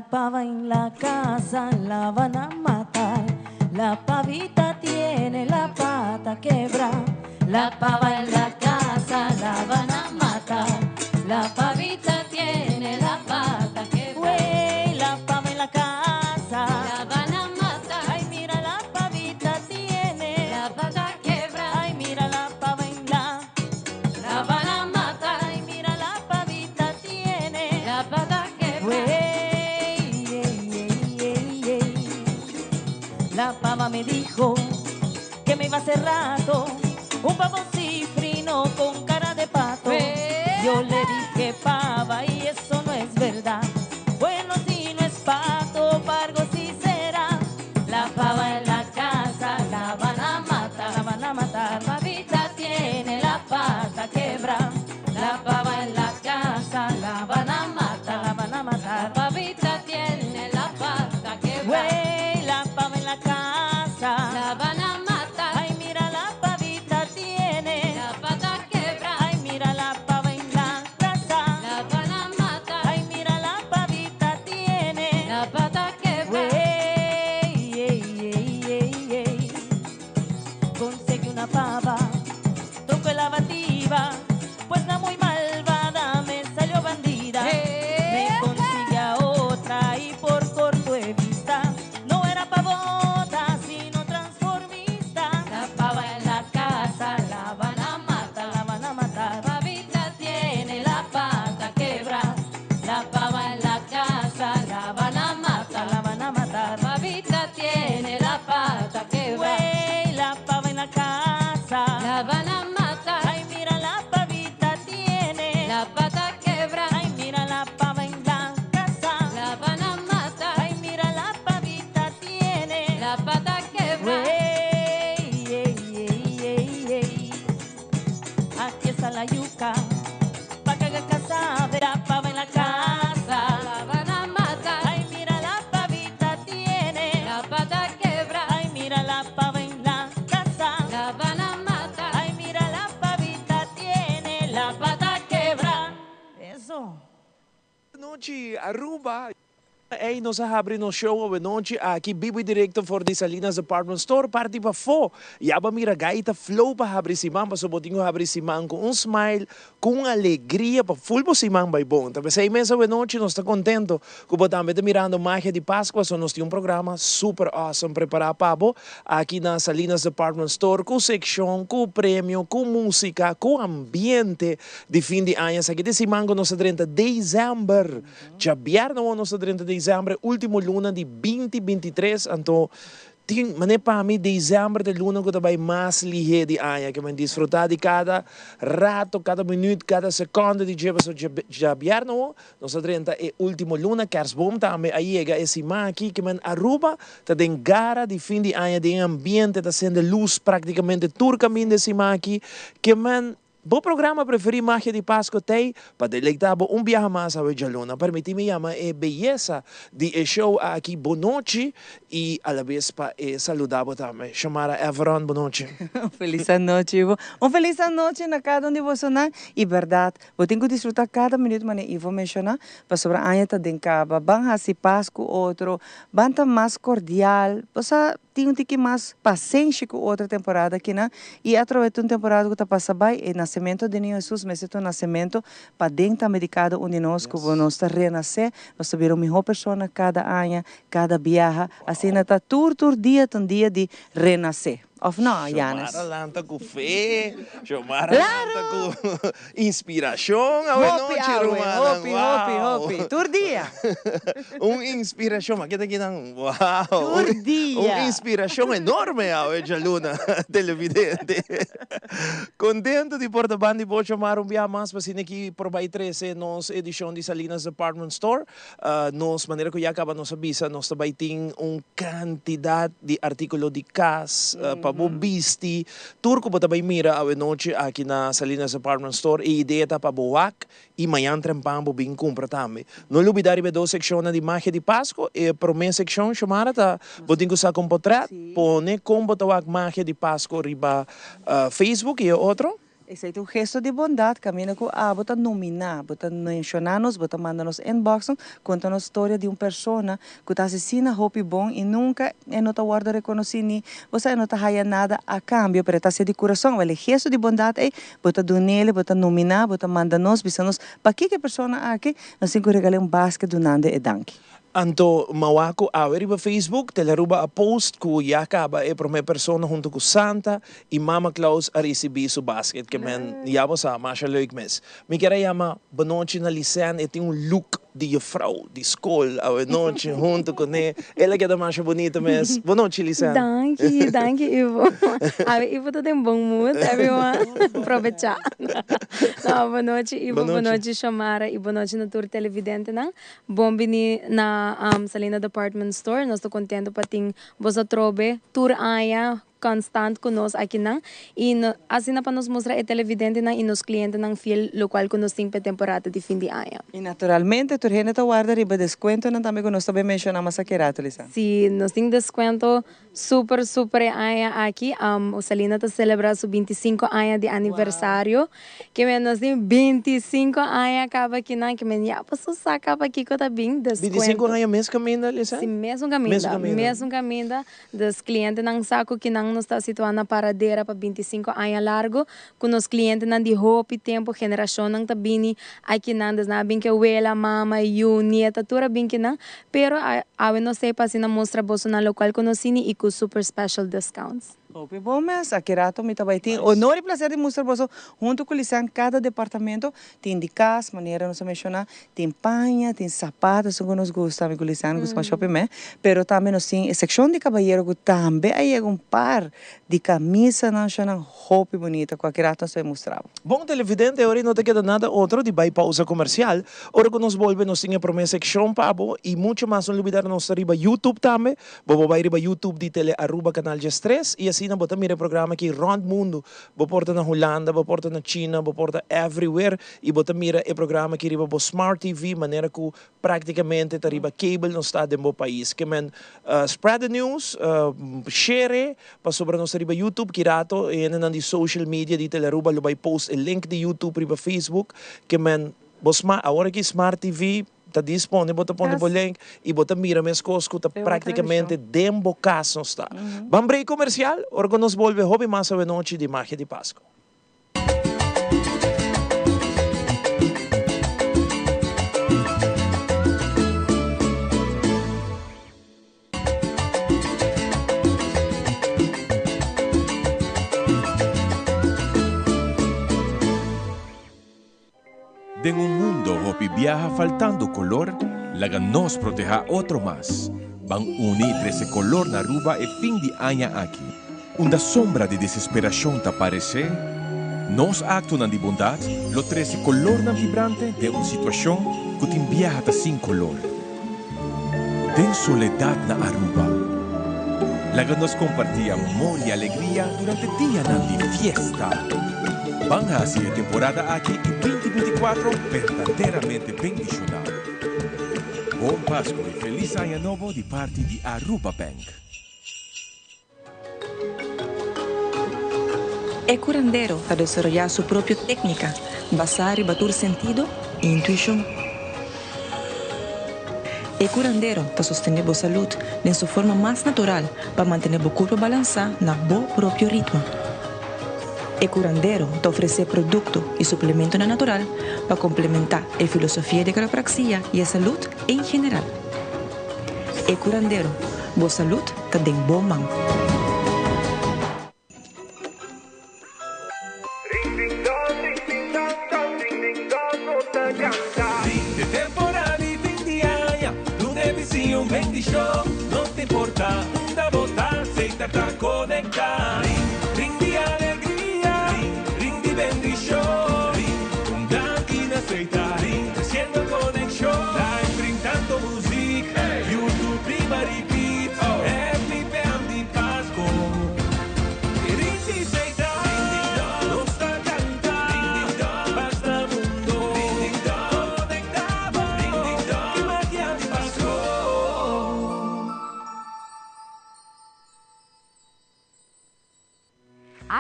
La pava en la casa la van a matar. La pavita tiene la pata quebra. La pava en la casa la van a matar. La pavita tiene la pata quebra. Güey, la pava en la casa la van a matar. Ay, mira la pavita tiene la pata quebra. Ay, mira la pava en la la van a matar. Ay, mira la pavita tiene la pata quebra. Güey, ey, ey, ey, ey. La pava me dijo que me iba hace rato un pavo cifrino con cara de pato. Yo le dije pava y eso no es verdad. Bueno, si no es pato, pargo sí será. La pava en la casa la van a matar, la van a matar. La pavita tiene la pata quebra. La pava en la casa la van a matar, la van a matar. La pavita tiene la pata quebra. Güey, la pava en la casa la van a matar. Ay, mira la pavita tiene la pata quebra. Ay, mira la pava en la casa la van a matar. Ay, mira la pavita tiene la pata quebra. Güey, ey, ey, ey, ey. Conseguí una pava, tronco de lavativa, pues la muy malvada me salió bandida. Me consigue a otra y por corto he vista, no era pavota, sino transformista. La pava en la casa la van a matar, la van a matar. La pavita tiene la pata quebra. La pava en la casa la van a matar, la van a matar. La pavita tiene la pata quebra. Güey, la pava en la casa la van a matar. Ay, mira la pavita tiene la pata quebra. Ay, mira la pava en la casa la van a matar. Ay, mira la pavita tiene la pata quebra. Güey, ey, ey, ey, ey. Aquí está la yuca, pa' que haga casabe. La pava en la casa la van a matar. Ay, mira la pavita tiene la pata quebra. Ay, mira la pava en la casa la van a matar. Ay, mira la pavita tiene la pata quebra. Eso. Nochi Aruba. Ey, nos a habri nos show awe nochi aki bibo y directo for di Salinas Department Store parti pafó. Ya bo a mira gaita flow pa habri siman paso bo tin cu habri siman cu un smile, cu un alegria pa full bo siman bay bon. Ta pesey mes awe nochi nos ta contento cu bo tambe ta mirando Magia di Pascua so nos tin un programa super awesome prepara pa bo aki na Salinas Department Store cu seccion, cu premio, cu musica, cu ambiente di fin di aña. Esaki ta e siman cu nos ta drenta december. Djabièrnè awor nos ta drenta desèmber, e último luna di binti 23, anto tin manera pa mi desèmber ta e luna ku ta bai mas lihé di aña, ke men disfrutá di kada rato, kada minüt, kada sekònde di dje, pasobra djabièrnè awor nos ta drenta e último luna, Kersboom tambe a yega e siman aki, ke men Aruba ta den gara di fin di aña, den e ambiente ta sende lus práktikamente tur kaminda e siman aki, ke men Bo programa preferí Magia di Pasco t'ei pa deleitá bo un biaha mas awe djaluna. Permití mi yama e beyesa di e show aki bonochi i alabes pa e saludá bo tambe. Shomara Everon, bonochi. Un felis anochi, Ivo. Un felis anochi na kada un di bosonan. I bèrdat, bo tin ku disfrutá kada minüt manera Ivo menshoná, pasobra aña ta den kaba. Ban hasi pas ku otro, ban ta mas kordial. Bo sa. Tin un tiki mas pasenshi ku otro temporada kinan, i atrobe ta un temporada ku ta pasa bai. E nasementu di Niño Hesus mester ta un nasementu paden tambe di kada un di nos, ku nos ta renasé, nos ta bira un mihó persona kada aña, kada biaha. Asina ta tur tur dia ta un dia di renasé. Òf no, Janes? Shomara lanta ku fe, Shomara lanta ku Inspiracion awe Hopi nochi awe, rumannan hopi, hopi, wow. hopi. Tur dia. Un inspiracion ma keda kinan wow. Tur Un dia. inspiracion enorme awe djaluna televidente. Contento di por ta banda di bo Chomar un biaha mas pa asina aki por bay trece nos edicion di Salinas Department Store. Nos manera cu ya caba nos a bisa nos ta bay tin un cantidad di articulo di cas pa bo bisti. Tur cu bo ta bay mira awe nochi aki na Salinas Department Store e idea ta pa bo wak y mañan trempan bo bin cumpra tambe. No lubida riba e dos seccionnan di Magia di Pasco. E prome seccion Shomara ta bo tin cu saca un potret pone con bo ta wak Magia di Pasco riba Facebook y e otro. Esei ta un gesto di bondat, kaminda ku abo ta nominá, bo ta menshoná nos, bo ta manda nos inboxnan, konta nos storia di un persona ku ta hasi asina hopi bon i nunka e no ta wòrdu rekonosí ni bo sa e no ta haya nada a kambio, pero e ta hasié di kurason. Wèl e gesto di bondat ei bo ta dun'el, bo ta nominá, bo ta manda nos, bisa nos pakiko e persona aki, nos tin ku regal'é un basket dunando e danki. Anto mawak ku awe riba Facebook, Telearuba a post ku ya kaba e promé persona huntu ku Santa i Mama Claus a risibí su basket. Ke men ya bo sa, masha leuk mes. Mi kier a yama Banochi na Lisèn, e tin un look di jufrou di skol awe nochi huntu kuné. El a keda masha bunita mes. Bonochi Lisèn. Danki, danki Ivo. Awe Ivo ta den bon mood, everyone. Probechá. No, bonochi Ivo, bonochi Shomara i bonochi na tur televidentenan. Bon bini na Salina Department Store. Nos ta contento pa tin bos atrobe tur aña constant cu nos akinan y asina pa nos mustra e televidentenan y nos clientenan fiel locual cu nos tin pa e temporada di fin di aña. Y naturalmente tur hende ta warda riba descuentonan tambe cu nos ta bay menciona mas aki rato, Lisa. Si, nos tin descuento Super super e aña aki Salina ta celebra su 25 aña di aniversario ke men nos tin 25 aña caba akinan ke men ya boso sa caba kico ta bin descuento. 25 aña mes caminda Lisa? Si mesun caminda mesun caminda dus clientenan sa cu kinan nos ta situa na Paradera pa 25 aña largo cu nos clientenan di hopi tempo generacionnan ta bini akinan dus nan a bin ke wela mama yu nieta tur a bin kinan Pero awe nos ta e pa asina mustra boso nan locual cu nos tini y cu super special discounts. Hopi bon mes, aki rato mi ta bay tin honor y placer di mustra boso hunto cu Lisanne cada departamento, tin di cas manera nos a menciona, tin paña, tin zapato, esun cu nos gusta, mi cu Lisanne gusta mas shopping me, pero tambe nos tin e seccion di cabayero cu tambe a yega un par di camisanan shonan hopi bunita cu aki rato nos ta bay mustra bo. Bon televidente, ora y no ta keda nada otro di bay pausa comercial. Ora ku nos bolbe nos tin e promé sekshon pa bo i muchu mas. No lubidá nos ta riba YouTube tambe. Bo por bai riba YouTube di Tele Aruba Canal 13 i asina bo ta mira e programa aki rònt mundu. Bo por ta na Hulanda, bo por ta na China, bo por ta everywhere i bo ta mira e programa aki riba bo Smart TV manera ku práktikamente ta riba cable nos ta den bo pais. Ke men spread the news, share e pasobra nos ta riba YouTube. Ki rato e hendenan di social media di Tele Aruba lo bai post e link di YouTube riba Facebook. Ke men Bo smart, awor aki smart TV ta dispone, bo ta pone bo link y bo ta mira mescos cu ta practicamente den bo cas nos ta. Ban break comercial, ora cu nos bolbe hopi mas awenochi di Magia di Pasco. Den un mundo hopi biaha faltando color, laga nos proteha otro mas. Ban uni y trece color na Aruba e fin di aña aki. Unda sombra di desesperacion ta parece, nos actonan di bondad lo trece colornan vibrante den un situacion cu tin biaha ta sin color. Den soledad na Aruba, laga nos comparti amor y alegria durante dianan di fiesta. Ban haci e temporada aki y 2024 berdaderamente bendiciona. Bon Pasco y Feliz Aña Nobo di parti di Aruba Bank. E curandero ta desaroyá su propio técnica basá riba tur sentido i intuishon. E curandero ta sostené bo salud den su forma mas natural pa mantené bo curpa balansá na bo propio ritmo. E curandero ta ofresé producto i suplementonan natural pa complementá e filosofia di quiropraxia i e salud en general. E curandero, bo salud ta den bo man.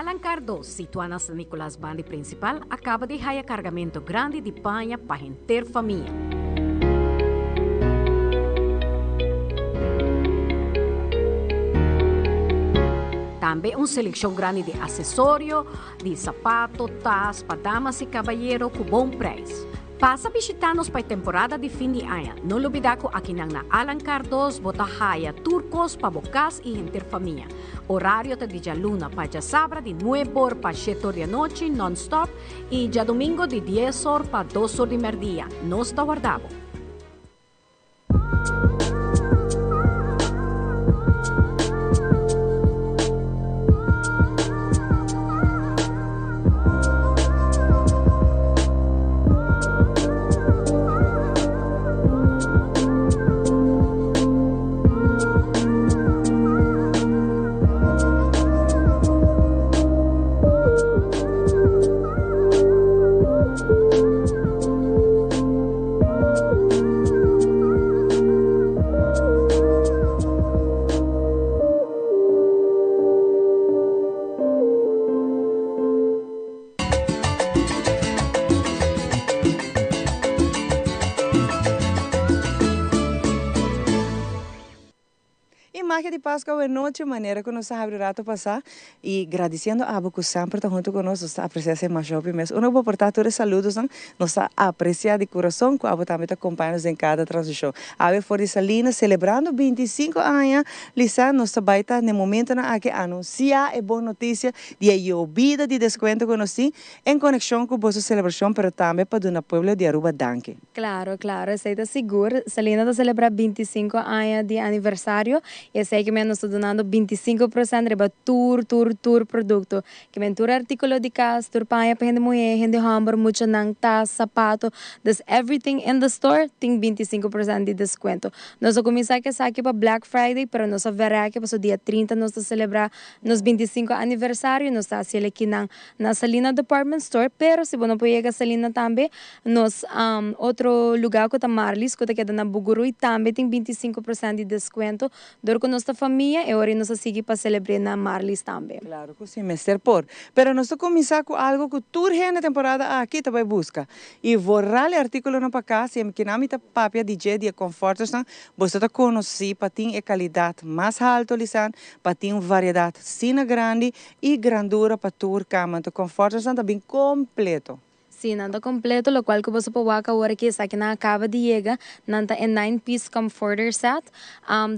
Alan Cardo, situa na San Nicolas bandi principal, a caba di haya cargamento grandi di paña pa henter famia. Tambe un seleccion grandi di accesorio, di sapato, tas pa damas y cabayero cu bon prijs. Pasa bishita nos pa e temporada di fin di aña. No lubida cu akinan na Alan Cardoz bo ta haya tur cos pa bo cas y henter famia. Horario ta di djaluna pa djasabra di nuebe or pa shete or di anochi non stop y djadomingo di dies or pa dos or di merdia. Nos ta warda bo. E magia di Pasco awe nochi, manera cu nos a habri rato pasa, y gradiciendo abo cu semper ta hunto cu nos, nos ta aprecia esey masha hopi mes. Unda cu bo por ta tur e saludosnan, nos ta aprecia di curason cu abo tambe ta compaña nos den cada transmision. Awe for di Salinas, celebrando binticinco aña, Lisa, nos ta bay ta n'e momentonan aki anuncia e bon noticia di e yobida di descuento cu nos tin en conexion cu boso celebracion, pero tambe pa duna pueblo di Aruba danki. Claro, claro, esey ta sigur. Salina ta celebra 25 aña di aniversario y esey ke men nos ta dunando 25% riba tur, tur, tur producto. Ke men tur articulo di cas, tur paña pa hende muhe, hende homber, muchanan, tas, sapato, dus everything in the store tin 25% di descuento. Nos a cuminsa cu esaki pa Black Friday, pero nos a verrek pasobra dia 30 nos ta celebra nos 25 aniversario y nos ta haci el akinan na Salina Department Store, pero si bo no por yega Salina tambe, nos otro lugar cu ta Marlies cu ta keda na Bugurui tambe tin 25% di descuento. Dor cu nos ta famia e ora nos a sigui pa celebre na Marlies tambe. Claro cu si, mester por. Pero nos ta cuminsa cu algo cu tur hende temporada aki ta bay busca. Y vooral e articulonan pa cas, y e kinan mi ta papia di dje di e comfortersnan, boso ta conoci pa tin e calidad mas halto, Lisanne, pa tin un variedad asina grandi y grandura pa tur cama. Anto comfortersnan ta bin completo. Sí, nan ta completo, locual cu boso por wak awor aki esakinan a caba di yega, nan ta e nine piece comforter set.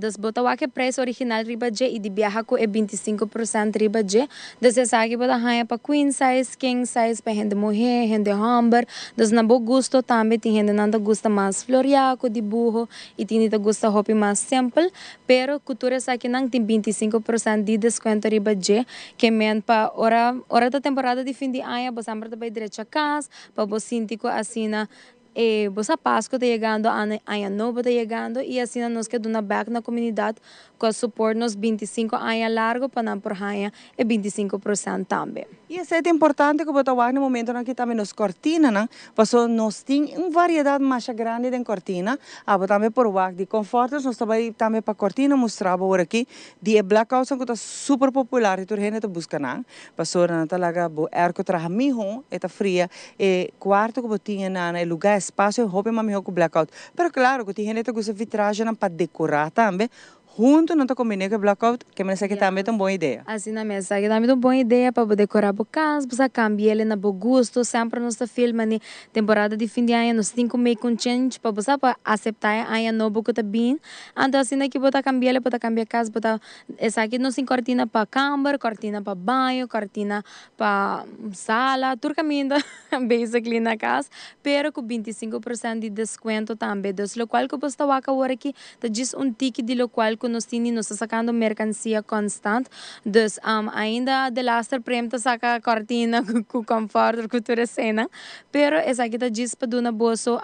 Dus bo ta wak e prijs original riba dje y di biaha cu e 25% riba dje. Dus esaki bo ta haya pa queen size, king size, pa hende muhe, hende homber. Dus na bo gusto tambe tin hendenan ta gusta mas floria cu dibuho y tin di ta gusta hopi mas simpel. Pero cu tur esakinan tin 25% di descuento riba dje, ke men pa ora ora ta temporada di fin di aña bo semper ta bay drecha cas pa bo sinti cu asina e bo sa Pasco ta yegando, aña nobo ta yegando y asina nos ke duna bek na comunidad cu a support nos 25 aña largo pa nan por haya e 25% tambe. Y esey ta importante cu bo ta wak na momentonan aki tambe nos cortinanan, paso nos tin un variedad masha grandi den cortina, abo tambe por wak di comforters, nos ta bay tambe pa cortina mustra bo awor aki di e blackoutsnan cu ta super popular y tur hende ta busca nan, pasobra nan ta laga bo airco traha miho, e ta fria e cuarto cu bo tin na e lugar, espacio hopi mas miho cu blackout. Pero claro cu tin hende ta gusta vitragenan pa decora tambe, hunto nan ta combine cu e blackout, ke mester esaki tambe ta un bon idea. Asina mes, esaki tambe ta un bon idea pa bo decora bo cas, bo sa cambi'el na bo gusto, semper nos ta filma ni temporada di fin di aña nos tin cu make un change pa bo sa pa acepta e aña nobo cu ta bin, anto asina ki bo ta cambi'el, bo ta cambia cas, bo ta, esaki nos tin cortina pa camber, cortina pa baño, cortina pa sala, tur caminda basically na cas, pero cu 25% di descuento tambe, dus locual cu bo sta wak awor aki ta djis un tiki di locual cu nos tin y nos ta sacando mercancia constant, dus ainda de laster prem ta saca cortina cu comforter cu tur esena, pero esaki ta djis pa duna boso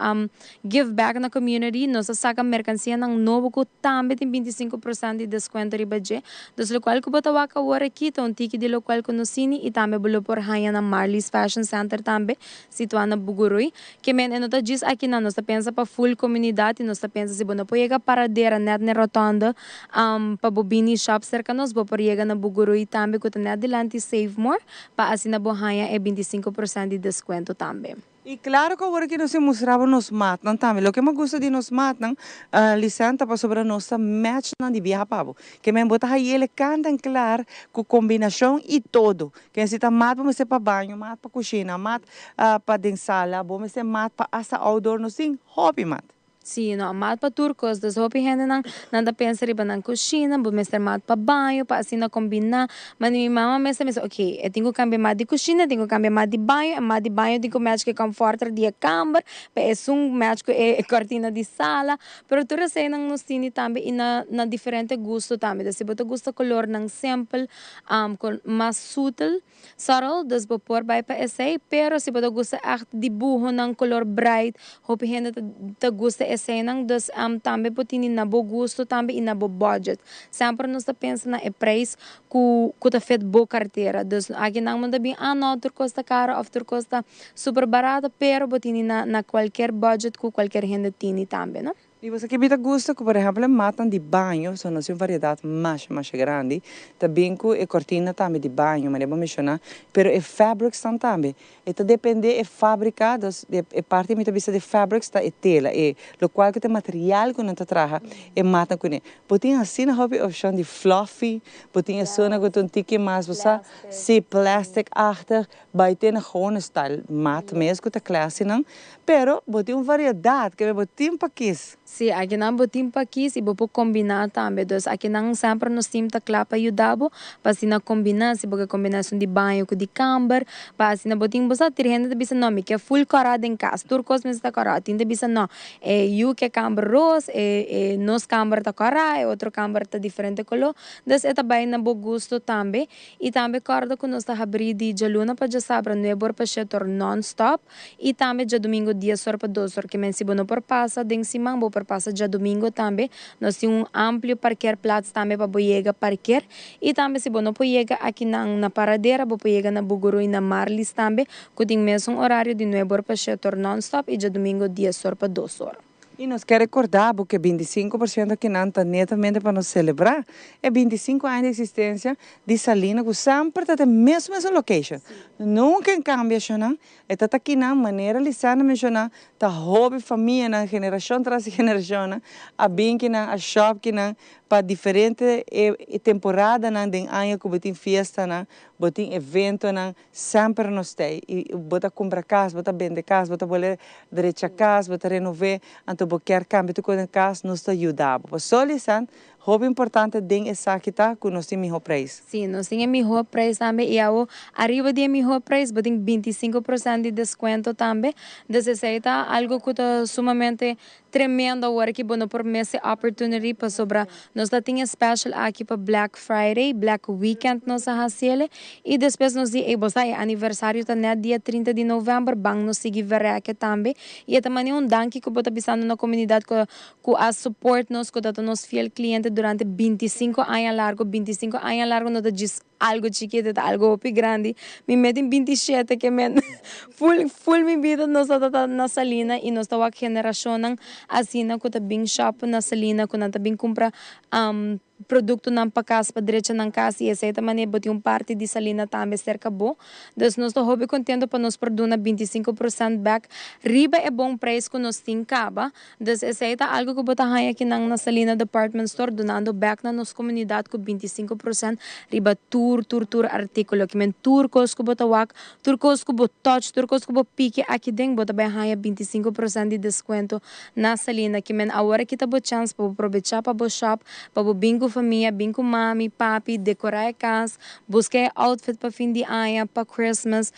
give back na community, nos ta saca mercancianan nobo cu tambe tin 25% di descuento riba dje, dus locual cu bo ta wak awor aki ta un tiki di locual cu nos tin y tambe bo lo por haya na Marley's Fashion Center tambe, situa na Bugurui, ke men e no ta djis aki nan, nos ta pensa pa full comunidad y nos ta pensa si bo no por yega Paradera net na rotonde. Pa bo bini shop serka nos, bo por yega na Bugurui tambe ku ta net dilanti Save More pa asina bo haña e 25% di deskuento tambe. I klaro ku awor aki nos tin mustra bo nos matnan tambe. Loke mi gusta di nos matnan, Lisanne, ta pasobra nos ta match nan di biaha pa bo. Ke men bo ta haña el e kanta en klar ku kombinashon i todo. Ke si ta mat bo mester pa baño, mat pa kushina, mat pa den sala, bo mester mat pa asta outdoor, nos tin hopi mat. Sí, no a mat pa tur kos. Dus hopi hendenan, nan ta pensa riba nan kushina, bo mester mat pa baño, pa asina kombiná. Ma mi mama mes ta bisa, oké, e tin ku kambia mat di kushina, e tin ku kambia mat di baño, e mat di baño tin ku match ku e kòmfòrter di e kamber, pa esun match ku e kòrtina di sala. Pero tur eseinan nos tini tambe i na na diferente gusto tambe. Dus si bo ta gusta kolornan simpel, mas sutel, Subtle, dus bo por bai pa esei, pero si bo ta gusta echt dibuhonan color bright, hopi hende ta ta gusta eseinan, dus tambe bo tini na bo gusto tambe y na bo budget. Semper nos ta pensa na e prijs cu cu ta fit bo cartera, dus akinan bo ta bin ah no tur cos ta caro of tur cos ta super barato, pero bo tini na na cualkier budget cu cualkier hende tini tambe no. I boso ke bita gusta ku por ehèmpel e matnan di baño, so nos tin un variedat masha masha grandi, ta bin ku e kortina tambe di baño, manera bo menshoná, pero e fabricsnan tambe, e ta dependé e fábrika, dus e parti mi ta bisa di fabrics ta e tela, e lokual ku ta e material ku nan ta traha e matnan kuné. Bo tin asina hopi opshon di fluffy, bo tin esunnan ku ta un tiki mas, bo sa, si plastic-achtig, Bai te na gewone style mat mes ku ta classy nan, pero bo tin un variedad ke bo tin pa kis. Sí, akinan bo tin pa kis i bo por kombiná tambe. Dus akinan semper nos team ta kla pa yuda bo pa asina kombiná, si bo ke kombiná esun di baño ku di kamber, pa asina bo tin, bo sa tur hende ta bisa no mi ke full kòrá den kas, tur kos mester ta kòrá, tin ta bisa no e yu ke kamber ros, e e nos kamber ta kòrá, e otro kamber ta diferente koló, dus e ta bai na bo gusto tambe. I tambe kòrda ku nos ta habrí di djaluna pa djasabra nuebe or pa shete or nòn-stòp i tambe djadumingu dies or pa dos or. Ke men si bo no por pasa den siman bo por pasa djadumingu tambe. Nos tin un amplio parkeerplaats tambe pa bo yega parkeer. I tambe si bo no por yega akinan na Paradera bo por yega na Bugurui na Marlies tambe ku tin mesun orario di nuebe or pa shete or nòn-stòp i djadumingu dies or pa dos or. I nos ke rekordá bo ku e 25% akinan ta netamente pa nos selebrá e 25 aña di eksistensia di Salina ku semper ta den mesun mesun location. Nunka en kambia shonnan. E ta ta kinan manera Lisandra menshoná ta hopi famianan generashon tras di generashonnan a bin kinan a shòp kinan pa diferente e temporadanan den aña ku bo tin fiestanan bo tin eventonan Semper nos ta ei. I bo ta kumpra kas, bo ta bende kas, bo ta bolbe drecha kas, bo ta renové, anto bo kier kambia tur kos den kas, nos ta yuda bo. Paso Lisan, hopi importante den esaki ta ku nos tin mihó preis. Sí, nos tin e mihó preis tambe i awo ariba di e mihó preis bo tin 25% di deskuento tambe. Dus esei ta algu ku ta sumamente Tremendo awor ki bo no por miss e opportunity pasobra nos ta tin e special aki pa Black Friday, Black Weekend nos a haciele y despues nos di ey bo sa e aniversario ta net dia 30 di november ban nos sigui verreke tambe y e ta mane un danki cu bo ta bisando na comunidad cu cu a support nos cu ta ta nos fiel cliente durante 25 aña largo, 25 aña largo no ta djis Algo chikito ta algo hopi grandi. Mi mes tin 27 ke men full full mi bida nos ta ta na Salina y nos ta wak generacionnan asina cu ta bin shop na Salina cu nan ta bin cumpra productonan pa cas pa drecha nan cas y esey ta manera bo tin un parti di Salina tambe cerca bo. Dus nos ta hopi contento pa nos por duna 25% bek riba e bon prijs cu nos tin caba. Dus esei ta algu ku bo ta haña akinan na Salina Department Store dunando bèk na nos komunidat ku 25% riba tur tur tur artíkulo. Ki men tur kos ku bo ta wak, tur kos ku bo touch, tur kos ku bo piki aki den bo ta bai haña 25% di deskuento na Salina. Ki men awor aki ta bo chèns pa bo probechá pa bo shòp, pa bo bin ku famia, bin ku mami, papi, dekorá e kas, buska e outfit pa fin di aña, pa Christmas.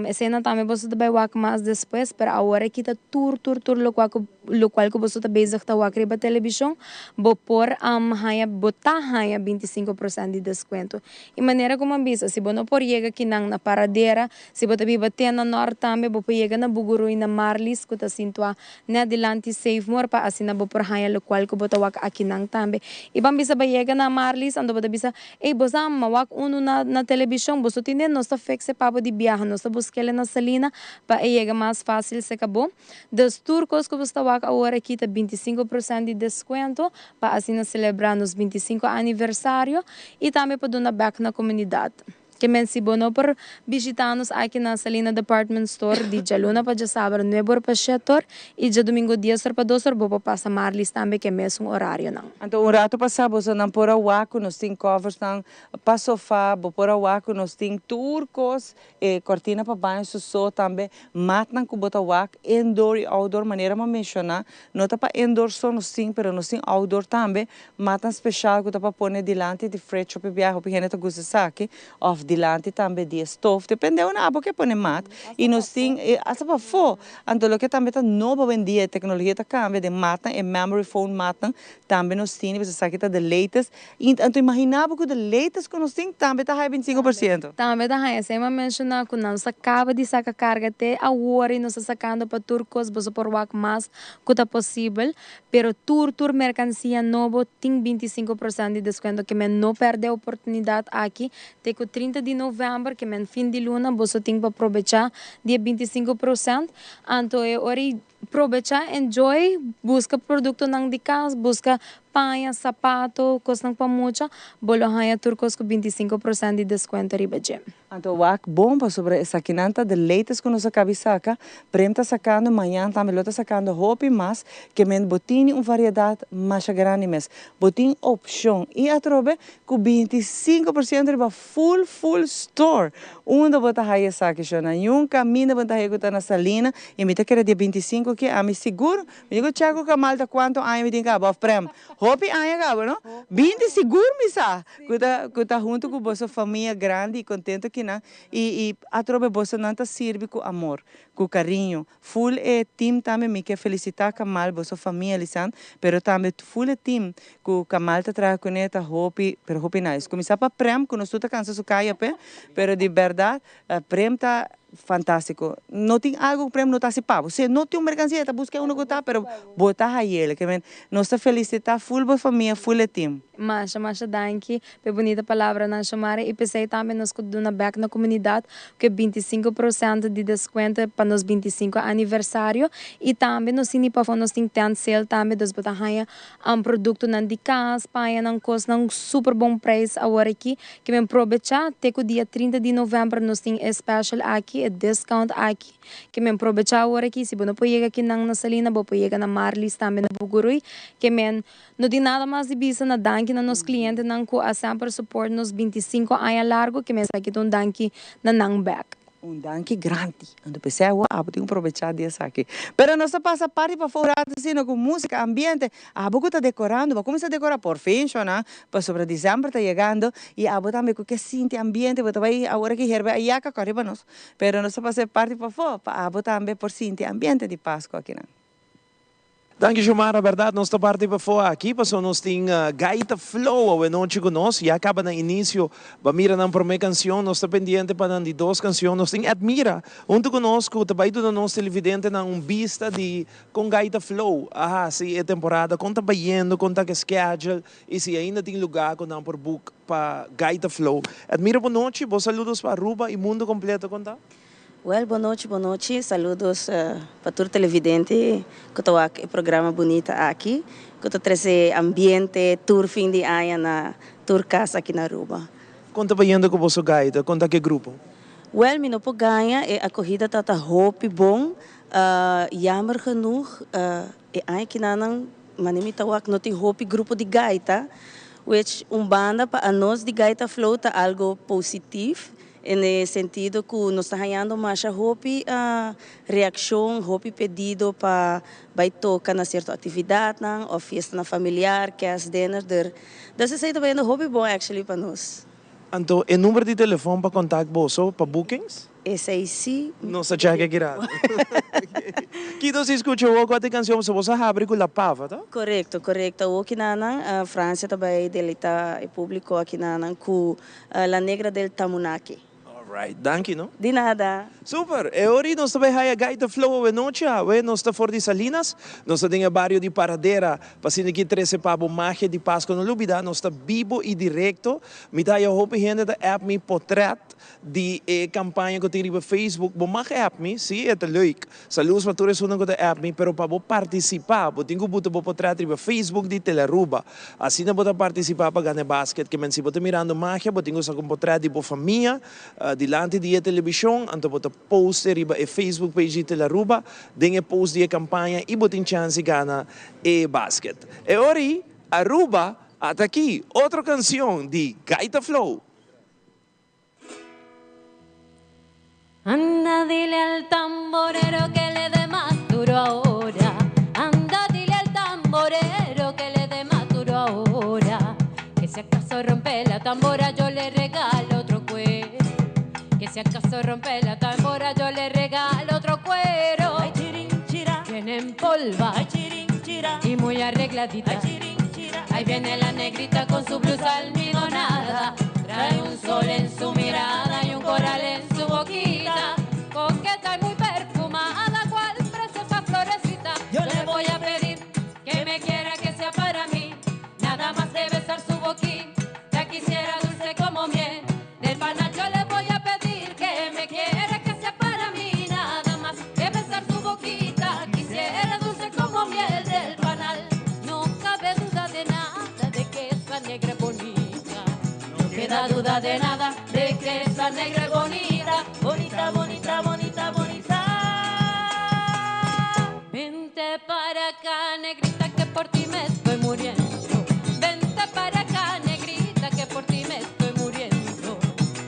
Eseinan tambe boso ta bai wak mas despues, pero awor aki ta tur tur tur lokual ku lokual ku boso ta bezig ta wak riba televishon, bo por haña bo ta haña 25% di deskuento. I manera ku mi a bisa, si bo no por yega kinan na Paradera, si bo ta biba te na nòrt tambe, bo por yega na Bugurui na Marlies ku ta sintuá net dilanti Savemore pa asina bo por haña lokual ku bo ta wak akinan tambe. I ban bisa bo yega na Marlies anto bo ta bisa, Ey, bo sa ma wak unu na na telebishon, boso tende nos ta fix e pabo di biaha, nos ta busk'el na Salina pa e yega mas fácil serka bo. Dus tur kos ku bo sta wak. wak awor aki ta 25% di descuento pa asina celebra nos 25 aniversario y tambe pa duna back na comunidad. Ke men si bo no por bishita nos aki na Salina Department Store di djaluna pa djasabra 9 or pa 7 or y djadumingo 10 or pa 2 or, bo por pasa Marlis tambe, ku e mesun horario nan. Anto, un rato pasa, boso por a wak ku nos tin covers nan pa sofa, bo por a wak ku nos tin tur kos, cortina pa baño so tambe, mat nan ku bo ta wak, indoor y outdoor, manera m'a menciona, no ta pa indoor so nos tin, pero nos tin outdoor tambe, mat nan special ku ta pa pone dilanti di fridge, op biaha, op hende ta gusta esaki, of dilanti tambe di stove, depende unda abo ke pone mat, y nos tin, hasta pafó. Anto loke tambe ta nobo awendia, tecnologia ta cambia, di mat nan, e memory foam mat nan, tambe nos tin, bo sa ku ta the latest. Y anto imagina ku the latest ku nos tin, tambe ta 25%. Tambe ta haya, semper menciona ku nos a caba di saca carga te awor y nos ta sacando pa tur cos, bo por wak mas ku ta posibel, pero tur mercancia nobo tin 25% di descuento, ke men no perde e oportunidad aki, te ku 30 di november, ke men fin di luna, bo tin pa aprovecha di 25%. Anto e ora aprovecha, enjoy, busca producto nan di cas, busca paña, sapato, cos nan pa mucha, bo lo haya tur cos cu 25% di descuento riba dje. Anto wak bon pasobra esaki nan ta the latest ku nos a caba di saca, Prem ta sacando, mañan tambe lo ta sacando hopi mas, ke men bo tin un variedad mas grandi mes. Bo tin opcion y atrobe ku 25% riba full store. Unda bo ta haya esaki, shona? Un camino bo ta haya ku ta na Salina y mi ta kere dia 25 ku ami sigur. Mi digo check ku malta cuanto aña mi tin caba of Prem. Hopi aña caba, no? 20 sigur mi sa. Ku ta hunto cu boso famia grandi y contento cu nan y atrobe boso nan ta sirbi cu amor, cu cariño. Full e team tambe mi ke felicita Kamal, boso famia lisan, pero tambe full e team cu Kamal ta traha cune ta hopi, pero hopi nice. Cuminsa pa Prem, cu nos ta cansa su caya pe, pero di berdad, Prem ta fantastico. No tin algo Prem no ta si pabo. Se no tin un mercancia, ta busca uno cu ta, pero bo ta hayele. Ke men, nos ta felicita full bo famia, full e team. Masha, masha danki pe bunita palabra nan, Xomara, y pesey tambe nos ke duna back na comunidad cu 25% di descuento pa nos 25 aniversario y tambe nos tin pa nos tin tent sale tambe, dus bo ta haya un producto nan di cas, paña nan, cos nan super bon prijs awor aki, ke men aprovecha te cu dia 30 di november nos tin e special aki, e discount aki, ke men aprovecha awor aki. Si bo no por yega aki nan na Salina, bo por yega na Marlis tambe na Bugurui. Ke men no tin nada mas di bisa na danki na nos cliente nan cu a semper support nos 25 aña largo, ke men esaki un danki na nan back. Un danki grandi. Anto pesey abo tin aprovecha di esaki. Pero nos ta pasa parti pafó asina cu musica, ambiente. Abo cu ta decorando, bo cuminsa decora por fin, shona, pasobra december ta yegando y abo tambe cu ke sinti ambiente, bo bay awor cu herbe ayaca core pa nos. Pero nos ta pasa parti pafó, pa abo tambe por sinti ambiente di Pasco aki nan. Danki, Xomara. Berdad, nos ta parti pafó aki, paso nos tin Gaita Flow awe nochi cu nos. Ya caba na inicio, b'a mira nan prome cancion, nos ta pendiente pa nan di dos cancion. Nos tin Admira, hunto cu nos, cu tambe ta nos televidente nan un bista di con Gaita Flow. Aha, si e temporada, con ta bayendo, con ta e schedule, y si ainda tin lugar cu nan por book pa Gaita Flow. Admira, bon nochi, bon saludos pa Aruba y mundo completo, con ta? Well, bon nochi, bon nochi. Saludos pa tur televidente cu ta e programa bunita aki, cu ta trece ambiente tur fin di aña na tur cas aki na Aruba. Con ta bayendo cu boso gaita, con ta e grupo? Well, mi no por gaña, e acogida ta hopi bon. Jammer genoeg, e aña aki nan manera mi ta wak no tin hopi grupo di gaita, which un banda pa nos di Gaita Flow ta algo positivo, den sentido cu nos ta hayando mas hopi reaccion, hopi pedido pa bay toca na cierto actividad nan, of fiesta na familiar, kerstdinner, der. Dus esey ta bayendo hopi bon actually pa nos. Anto, e number di telefon pa contact boso, pa bookings? Esey si. Nos ta check aki rato. Kico si scucha o cua cancion bo a habri cu La Pava, ta? Correcto. Aki nan, Francia tambe deleita e publico aki nan cu La Negra del Tamunaki. All. Alright, danki no. Di nada. Super! E ora nos ta bay haya Gaita Flow awe nochi. Awe nos ta for di Salinas, nos ta den e bario di Paradera pa asina ki trece pa bo magia di Pasco. No lubida, nos ta bibo y directo. Mi ta haya hopi hende ta app mi potret di e campaña cu tin riba Facebook. Bo mag app mi, si, e ta leuk. Saludos pa tur esunnan cu ta app mi, pero pa bo participa, bo tin cu buta bo potret riba Facebook di Telearuba. Asina bo ta participa pa gana e basket. Ke men si bo ta mirando magia, bo tin cu saca un potret di bo famia dilanti di e television, anto bo ta post e riba e Facebook page di Telearuba den e post di e campaña y bo tin chance di gana e basket. E ora ey, Aruba ata aki, otro cancion di Gaita Flow. Anda, dile al tamborero que le dé más duro ahora. Anda, dile al tamborero que le dé más duro ahora. Que si acaso rompe la tambora, yo le regalo otro cuero. Que si acaso rompe la tambora, yo le regalo otro cuero. Ay, chirinchira. Viene en polva. Ay, chirinchira. Y muy arregladita. Ay, chirinchira. Ahí viene la negrita con su blusa almidonada. Trae un sol en su mirada y un coral en su boquita. Coqueta y muy perfumada, cual preciosa florecita. Yo le voy a pedir que me quiera que sea para mí. Nada más de besar su boquita, quisiera dulce como miel. Del panal yo le voy a pedir que me quiera que sea para mí. Nada más de besar su boquita, quisiera dulce como miel del panal. No cabe duda de nada de que esa negra es bonita. No queda duda de nada de que esa negra es bonita. Bonita, bonita, bonita, bonita. Vente para acá, negrita, que por ti me estoy muriendo. Vente para acá, negrita, que por ti me estoy muriendo.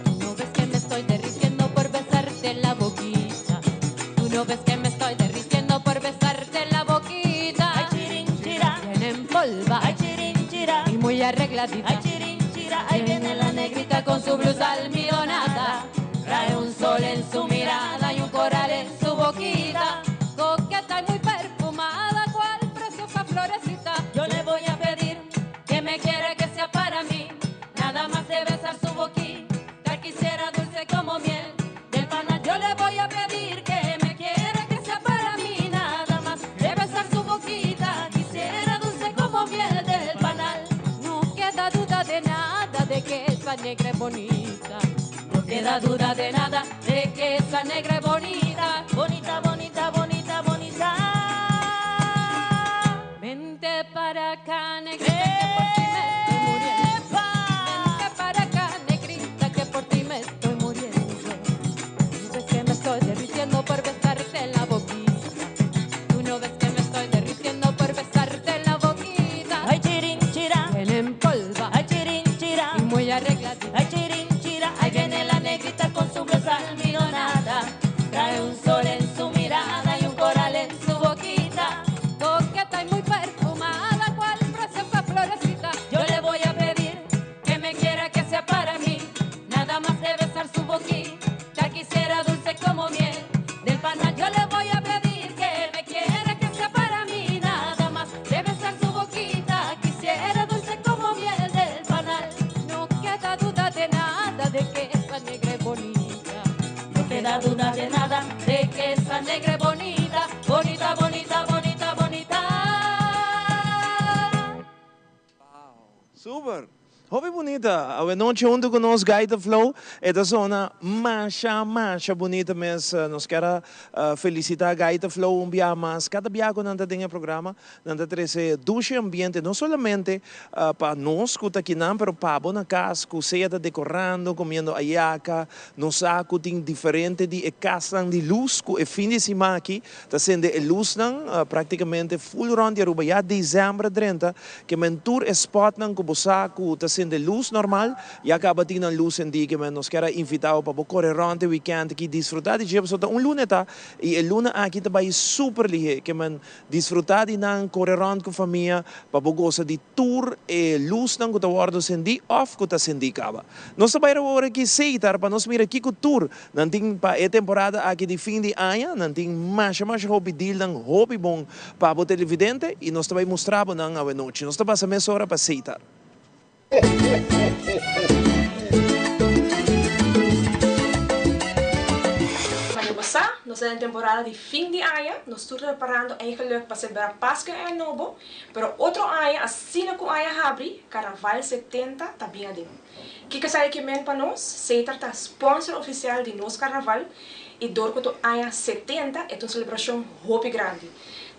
Tú no ves que me estoy derritiendo por besarte la boquita. Tú no ves que me estoy derritiendo por besarte la boquita. Ay, chirinchira. Viene en polva. Ay, chirinchira. Y muy arregladita. Ay, chirinchira. Ahí viene la negrita con su blusa almidonada. Trae un sol en su mirada y un coral en su boquita. Coqueta y muy perfumada, cual preciosa florecita. Yo le voy a pedir que me quiera que sea para mí. Nada más de besar su boquita, quisiera dulce como miel. Del panal yo le voy a pedir que me quiera que sea para mí. Nada más de besar su boquita, quisiera dulce como miel del panal. No queda duda de nada de que esa negra es bonita. No queda duda de nada de que esa negra es bonita. Bonita, bonita, bonita, bonita. Vente para acá, negrita, que por ti me estoy muriendo. Vente para acá, negrita, que por ti me estoy muriendo. Tú ves que me estoy derritiendo por besarte la boquita. Tú no ves que me estoy derritiendo por besarte la boquita. Ay, chirinchira. Viene en polva. Ay, chirinchira. Y muy arregladita. Ay, chirinchira. Ahí viene la negrita con su blusa almidonada. Trae un sol en su mirada y un coral en su boquita. Coqueta y muy perfumada, cual preciosa florecita. Yo le voy a pedir que me quiera que sea para mí. Nada más de besar su boquita, quisiera dulce como miel. Del panal yo le voy a pedir que me quiera que sea para mí. Nada más de besar su boquita, quisiera dulce como miel del panal. No queda duda de nada de que esa negra es bonita. No queda duda de nada de que esa negra es bonita. Bonita, bonita, bonita, bonita. Super! Hopi bunita! Awe nochi hunto cu nos Gaita Flow e ta sona masha masha bunita mes. Nos kier a felicita Gaita Flow un bia mas. Cada bia cu nan ta den e programa nan ta trece dushi ambiente no solamente pa nos cu ta kinan pero pa bo na cas cu sea ta decorando, comiendo ayaca. Nos sa cu tin diferente di e casnan di luz cu e fin di siman aki ta sende e luznan practicamente full rond di Aruba. Ya december a drenta ke men tur e spotnan ku bo sa ku ta sende lus normal ya kaba tin nan lus sendí ke men nos kier a invitá bo pa bo kore rònt e wikènt aki disfrutá di dje pasobra ta un luna e ta i e luna aki ta bai super lihé ke men disfrutá di nan kore rònt ku famia pa bo gosa di tur e lusnan ku ta wòrdu sendí òf ku ta sendí kaba. Nos ta bai awor aki Seitar pa nos mira kiko tur nan tin pa e temporada aki di fin di aña. Nan tin masha masha hopi dealnan hopi bon pa bo televidente y nos ta bay mustra bo nan awe nochi. Nos ta pasa mesora pa Seitar. Nos ta den temporada di fin di aña, nos tur ta preparando eigenlijk pa celebra Pasco y Aña Nobo, pero otro aña asina cu aña habri, Carnaval 70 ta bin aden. Kico esaki ke men pa nos? Setar ta sponsor oficial di nos Carnaval y dor cu tur aña 70 e ta un celebracion hopi grandi.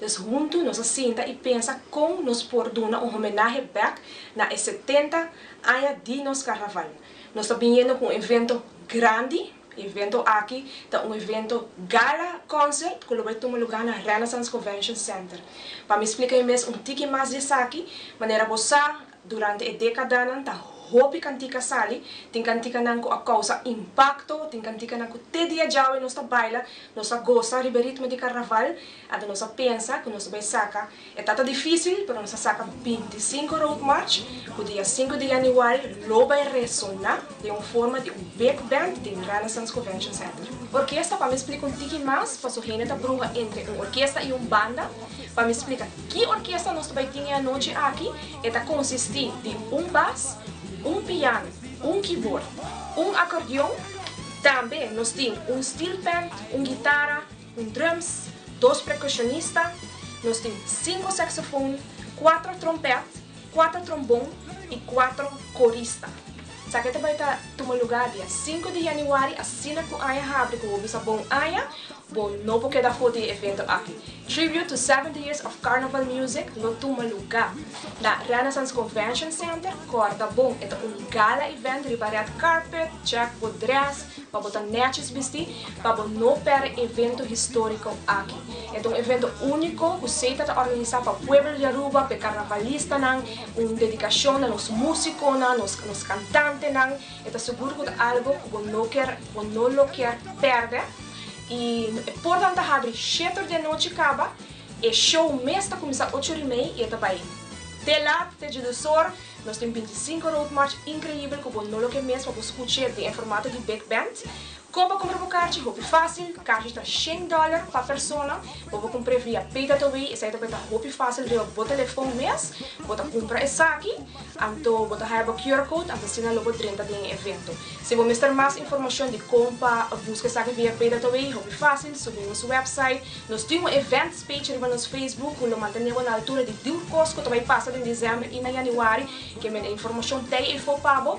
Dus hunto nos a sinta y pensa con nos por duna un homenahe bek na e 70 aña di nos Carnaval. Nos ta biniendo cu un evento grandi. E evento aki ta un evento gala concert cu lo bay tuma lugar na Renaissance Convention Center. Pa mi splica mi mes un tiki mas di esaki, manera bo sa, durante e decadanan ta hopi cantica sali, tin canticanan cu a causa impacto, tin canticanan cu te dia djawe nos ta baila, nos ta goza riba e ritmo di carnaval, anto nos a pensa cu nos ta bay saca. E ta ta difícil, pero nos a saca 25 Road March, cu dia 5 di januari lo bay resona den un forma di un big band den Renaissance Convention Center. Orkesta, pa mi splica un tiki mas, paso hende ta bruha entre un orkesta y un banda, pa mi splica ki orkesta nos ta bay tin e anochi aki, e ta consisti di un bas, un piano, un keyboard, un acordeon, tambe nos tin un steel pan, un guitara, un drums, dos percusionista, nos tin cinco saxofoon, cuatro trompet, cuatro trombon y cuatro corista. Esaki ta bay ta tuma lugar dia 5 di januari, asina cu aña habri cu bo bisa bon aña, bo no por keda afo di e evento aki. Tribute to 70 Years of Carnival Music lo tuma lugar na Renaissance Convention Center. Corda bon, e ta un gala event riba red carpet, check bo dress pa bo ta netjes bisti, pa bo no perde evento historico aki. E ta un evento unico cu CETA ta organisa pa pueblo di Aruba, pa e carnavalistanan, un dedicacion na nos musiconan, nos cantantenan. E ta sigur cu ta algo cu bo no kier, bo no lo kier perde. Y e portanan ta habri shete or di anochi caba, e show mes ta cuminsa ocho or y mei y e ta bay te laat, te djedusor. Nos tin 25 Road March increibel cu bo no lo ke mes pa bo scuche den e formato di big band. Con pa cumpra bo carchi? Hopi facil, carchi ta shen dollar pa persona, bo por cumpre via Paydataway, esaki ta beta hopi facil riba bo telefon mes, bo ta cumpra esaki, anto bo ta haya bo QR code, anto asina lo bo drenta den e evento. Si bo mester mas informacion di con pa busca esaki via Paydataway, hopi facil, subi nos website, nos tin un events page riba nos Facebook cu lo mantene bo na altura di tur cos cu ta bay pasa den december y na januari, ke men e informacion tey eyfo pa bo.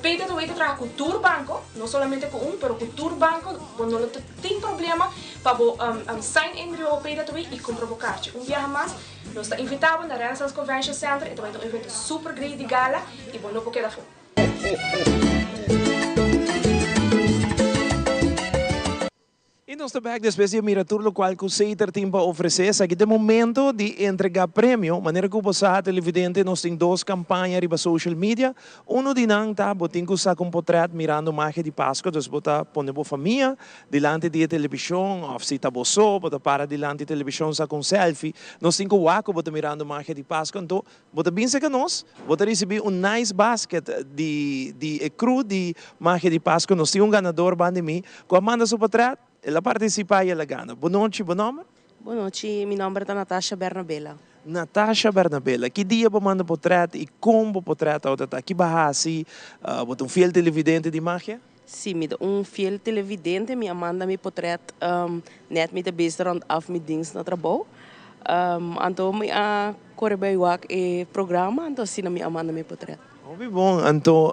Paydataway ta traha cu tur banco, no solamente cu un, pero cu tur banco, bo no lo ta tin problema pa bo sign in riba bo Paydataway y cumpra bo carchi. Un biaha mas, nos ta invita bo na Renaissance Convention Center, e ta bay ta un evento super great di gala y bo no por keda afo. Y nos ta bek despues di a mira tur locual cu Seter tin pa ofrece. Esaki ta e momento di entrega premio. Manera cu bo sa, televidente, nos tin dos campaña riba social media. Uno di nan ta bo tin cu saca un potret mirando Magia di Pascua. Dus bo ta pone bo famia dilanti di e television of si ta bo so, bo ta para dilanti television saca un selfie. Nos tin cu wak cu bo ta mirando Magia di Pascua. Anto Bo ta bin serka nos, bo ta risibí un nice basket di di e crew di Magia di Pasco. Nos tin un ganador banda di mi ku a manda su potret, el a partisipá i el a gana. Bo nochi, bo nòmber? Bo nochi, mi nòmber ta Natasha Bernabela. Natasha Bernabela, ki dia bo manda potret i kon bo potret tabata ta? Ki bo a hasi? Bo ta un fiel televidente di Magia? Si, mi ta un fiel televidente, mi a manda mi potret net mi ta bezig rond af mi dienst na trabou. Anto mi a kore bai wak e programa, anto asina mi a manda mi potret. Hopi bon, anto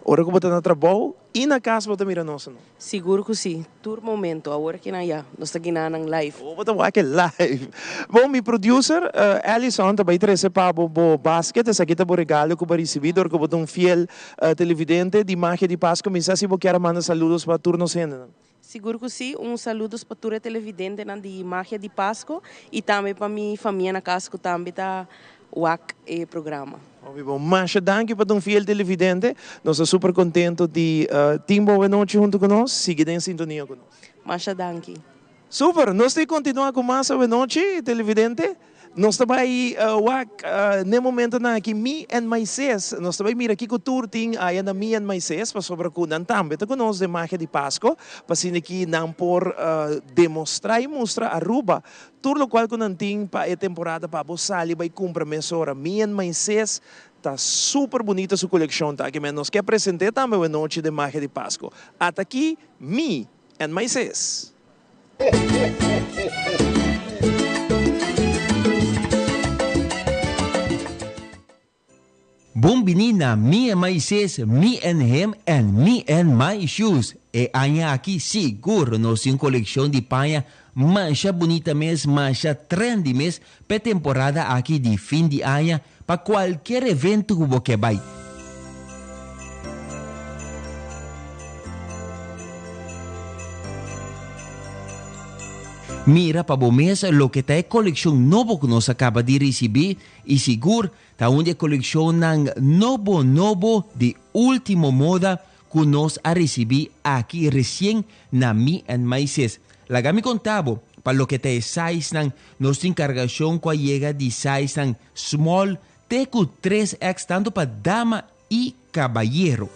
ora ku bo ta na trabou i na kas bo ta mira nos o no? Sigur ku si, tur momento, awor aki nan ya, nos ta gina nan live. Oh, bo ta wak e live. Bon, mi producer, Allison, ta bai trese pa bo bo basket, esaki ta bo regalo ku bo a risibí dor ku bo ta un fiel Televidente di Magia di Pasco, mi sa si bo kier a manda saludos pa tur nos hendenan. Sigur cu si, un saludos pa tur e televidentenan di Magia di Pasco y tambe pa mi famia na cas cu tambe ta wak e programa. Hopi bon. Masha danki pa ta un fiel televidente. Nos ta super contento di tin bo awenochi hunto cu nos. Sigui den sintonia cu nos. Masha danki. Super! Nos ta continua cu mas awenochi, televidente. Nos ta bay wak n'e momentonan aki Mi and My Sis. Nos ta bay mira kico tur tin aya na Mi and My Sis, pasobra cu nan tambe ta cu nos den Magia di Pasco, pa asina ki nan por demostra y mustra Aruba tur locual cu nan tin pa e temporada pa bo sali bay cumpra mesora. Mi and My Sis ta super bunita su coleccion ta aki, men nos ke presente tambe awenochi den Magia di Pasco. Ata aki Mi and My Sis. Bon bini na Me and My Sis, Me and Him and Me and My Shoes. E aña aki sigur nos tin un kolekshon di paña masha bunita mes, masha trendy mes p'e temporada aki di fin di aña pa kualkier evento ku bo ke bai. Mira pa bo mes loke ta e kolekshon nobo ku nos a kaba di risibí i sigur Ta un di e kolekshonnan nobo nobo di ultimo moda ku nos a risibí aki resien na Mi and My Sis. Laga mi konta bo, pa loke ta e sizenan, nos tin kargashon ku a yega di sizenan small te ku 3X tantu pa dama i kabayero.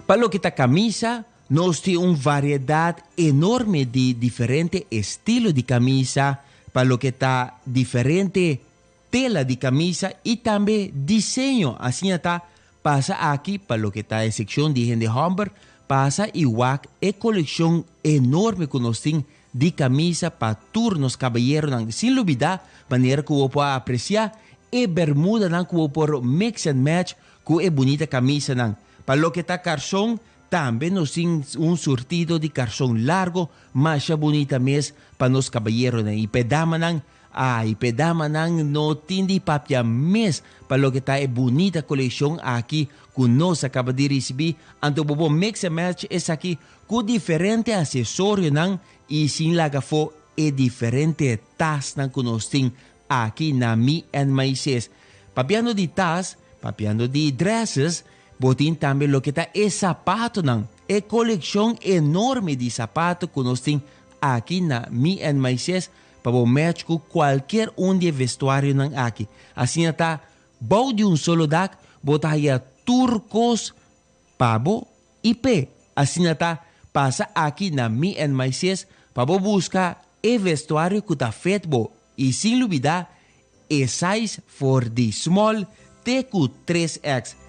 Pa loke ta kamisa, nos tin un variedat enorme di diferente estilo di kamisa pa loke ta diferente tela di kamisa i tambe diseño. Asina ta pasa aki pa loke ta e sekshon di hende hòmber, pasa i wak e kolekshon enorme ku nos tin di kamisa pa tur nos kabayeronan. Sin lubidá manera ku bo por a apresiá e bermudanan ku bo por mix and match ku e bunita kamisanan. Pa loke ta karson, tambe nos tin un surtido di karson largo masha bunita mes pa nos kabayeronan i pa e damanan. Ay, p'e damanan no tin di papia mes pa loke ta e bunita kolekshon aki ku nos a kaba di risibí, anto bo por mix and match esaki ku diferente asesorionan i sin laga afó e diferente tasnan ku nos tin aki na Mi and My Sis. Papiando di tas, papiando di dresses, bo tin tambe loke ta e sapatonan, e kolekshon enorme di sapato ku nos tin aki na Mi and My Sis. Pa bo match ku kualkier un di e vestuarionan aki. Asina ta, bou di un solo dak bo ta haya tur kos pa bo i p'e. Asina ta, pasa aki na Mi and My Sis pa bo buska e vestuario ku ta fit bo i sin lubidá e size for di small te ku 3X.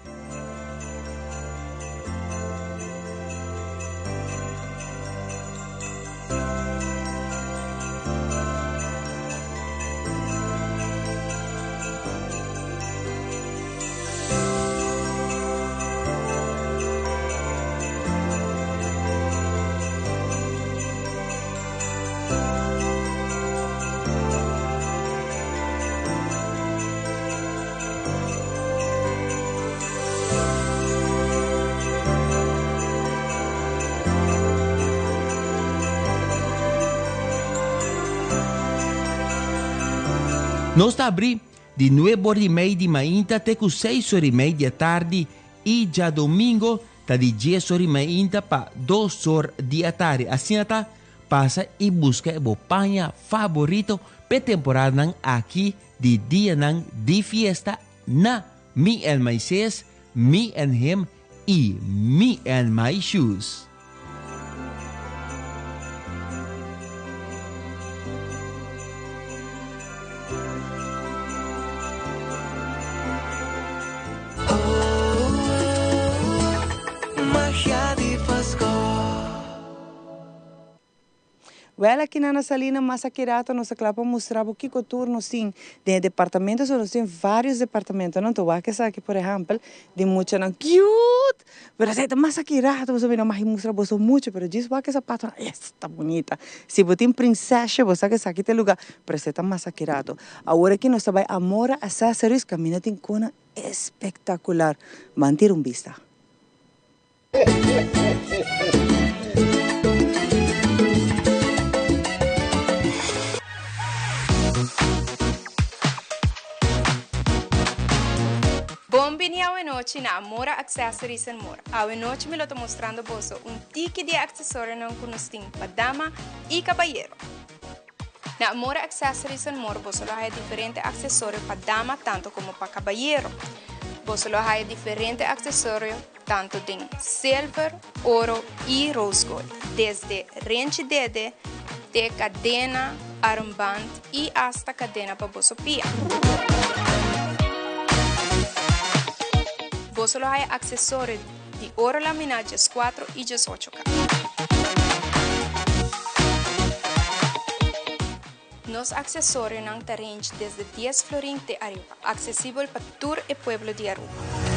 Nos ta abrí di nuebe ora i mei di mainta te ku seis ora i mei di atardi i djadomingo ta di dies ora i mainta pa dos or di atardi. Asina ta Pasa i buska e bo paña faborito p'e temporadanan aki di dianan di fiesta na Me and My Sis, Me and Him i Me and My Shoes. Wèl aki na na Salina mas aki rato nos ta kla pa mustra bo kiko tur nos tin den e departamento. So nos tin varios departamentonan. Ta wak esaki por ehèmpel di muchanan cute pero esei ta mas aki rato pasobra mi no mag mustra boso mucho pero djis wak e zapatonan es ta bunita. Si bo tin prinsesje bo sa ku esaki ta e luga pero esei ta mas aki rato. Awor aki nos ta bai Amora Accessories kaminda tin kona espektakular. Ban tira un bista. Bon bini awenochi na Amora Accessories and More. Awenochi mi lo ta mostrando boso un tiki di e accesorionan cu nos tin pa dama y cabayero. Na Amora Accessories and More boso lo haya diferente accesorio pa dama tanto como pa cabayero. Boso lo haya diferente accesorio tanto den silver, oro y rose gold. Desde renchi dede te cadena. armband y hasta cadena pa boso pia. Boso lo haya accesorio di oro lamina 14 y 18K. Nos accesorionan ta range desde 10 florin te ariba, accesibel pa tur e pueblo di Aruba.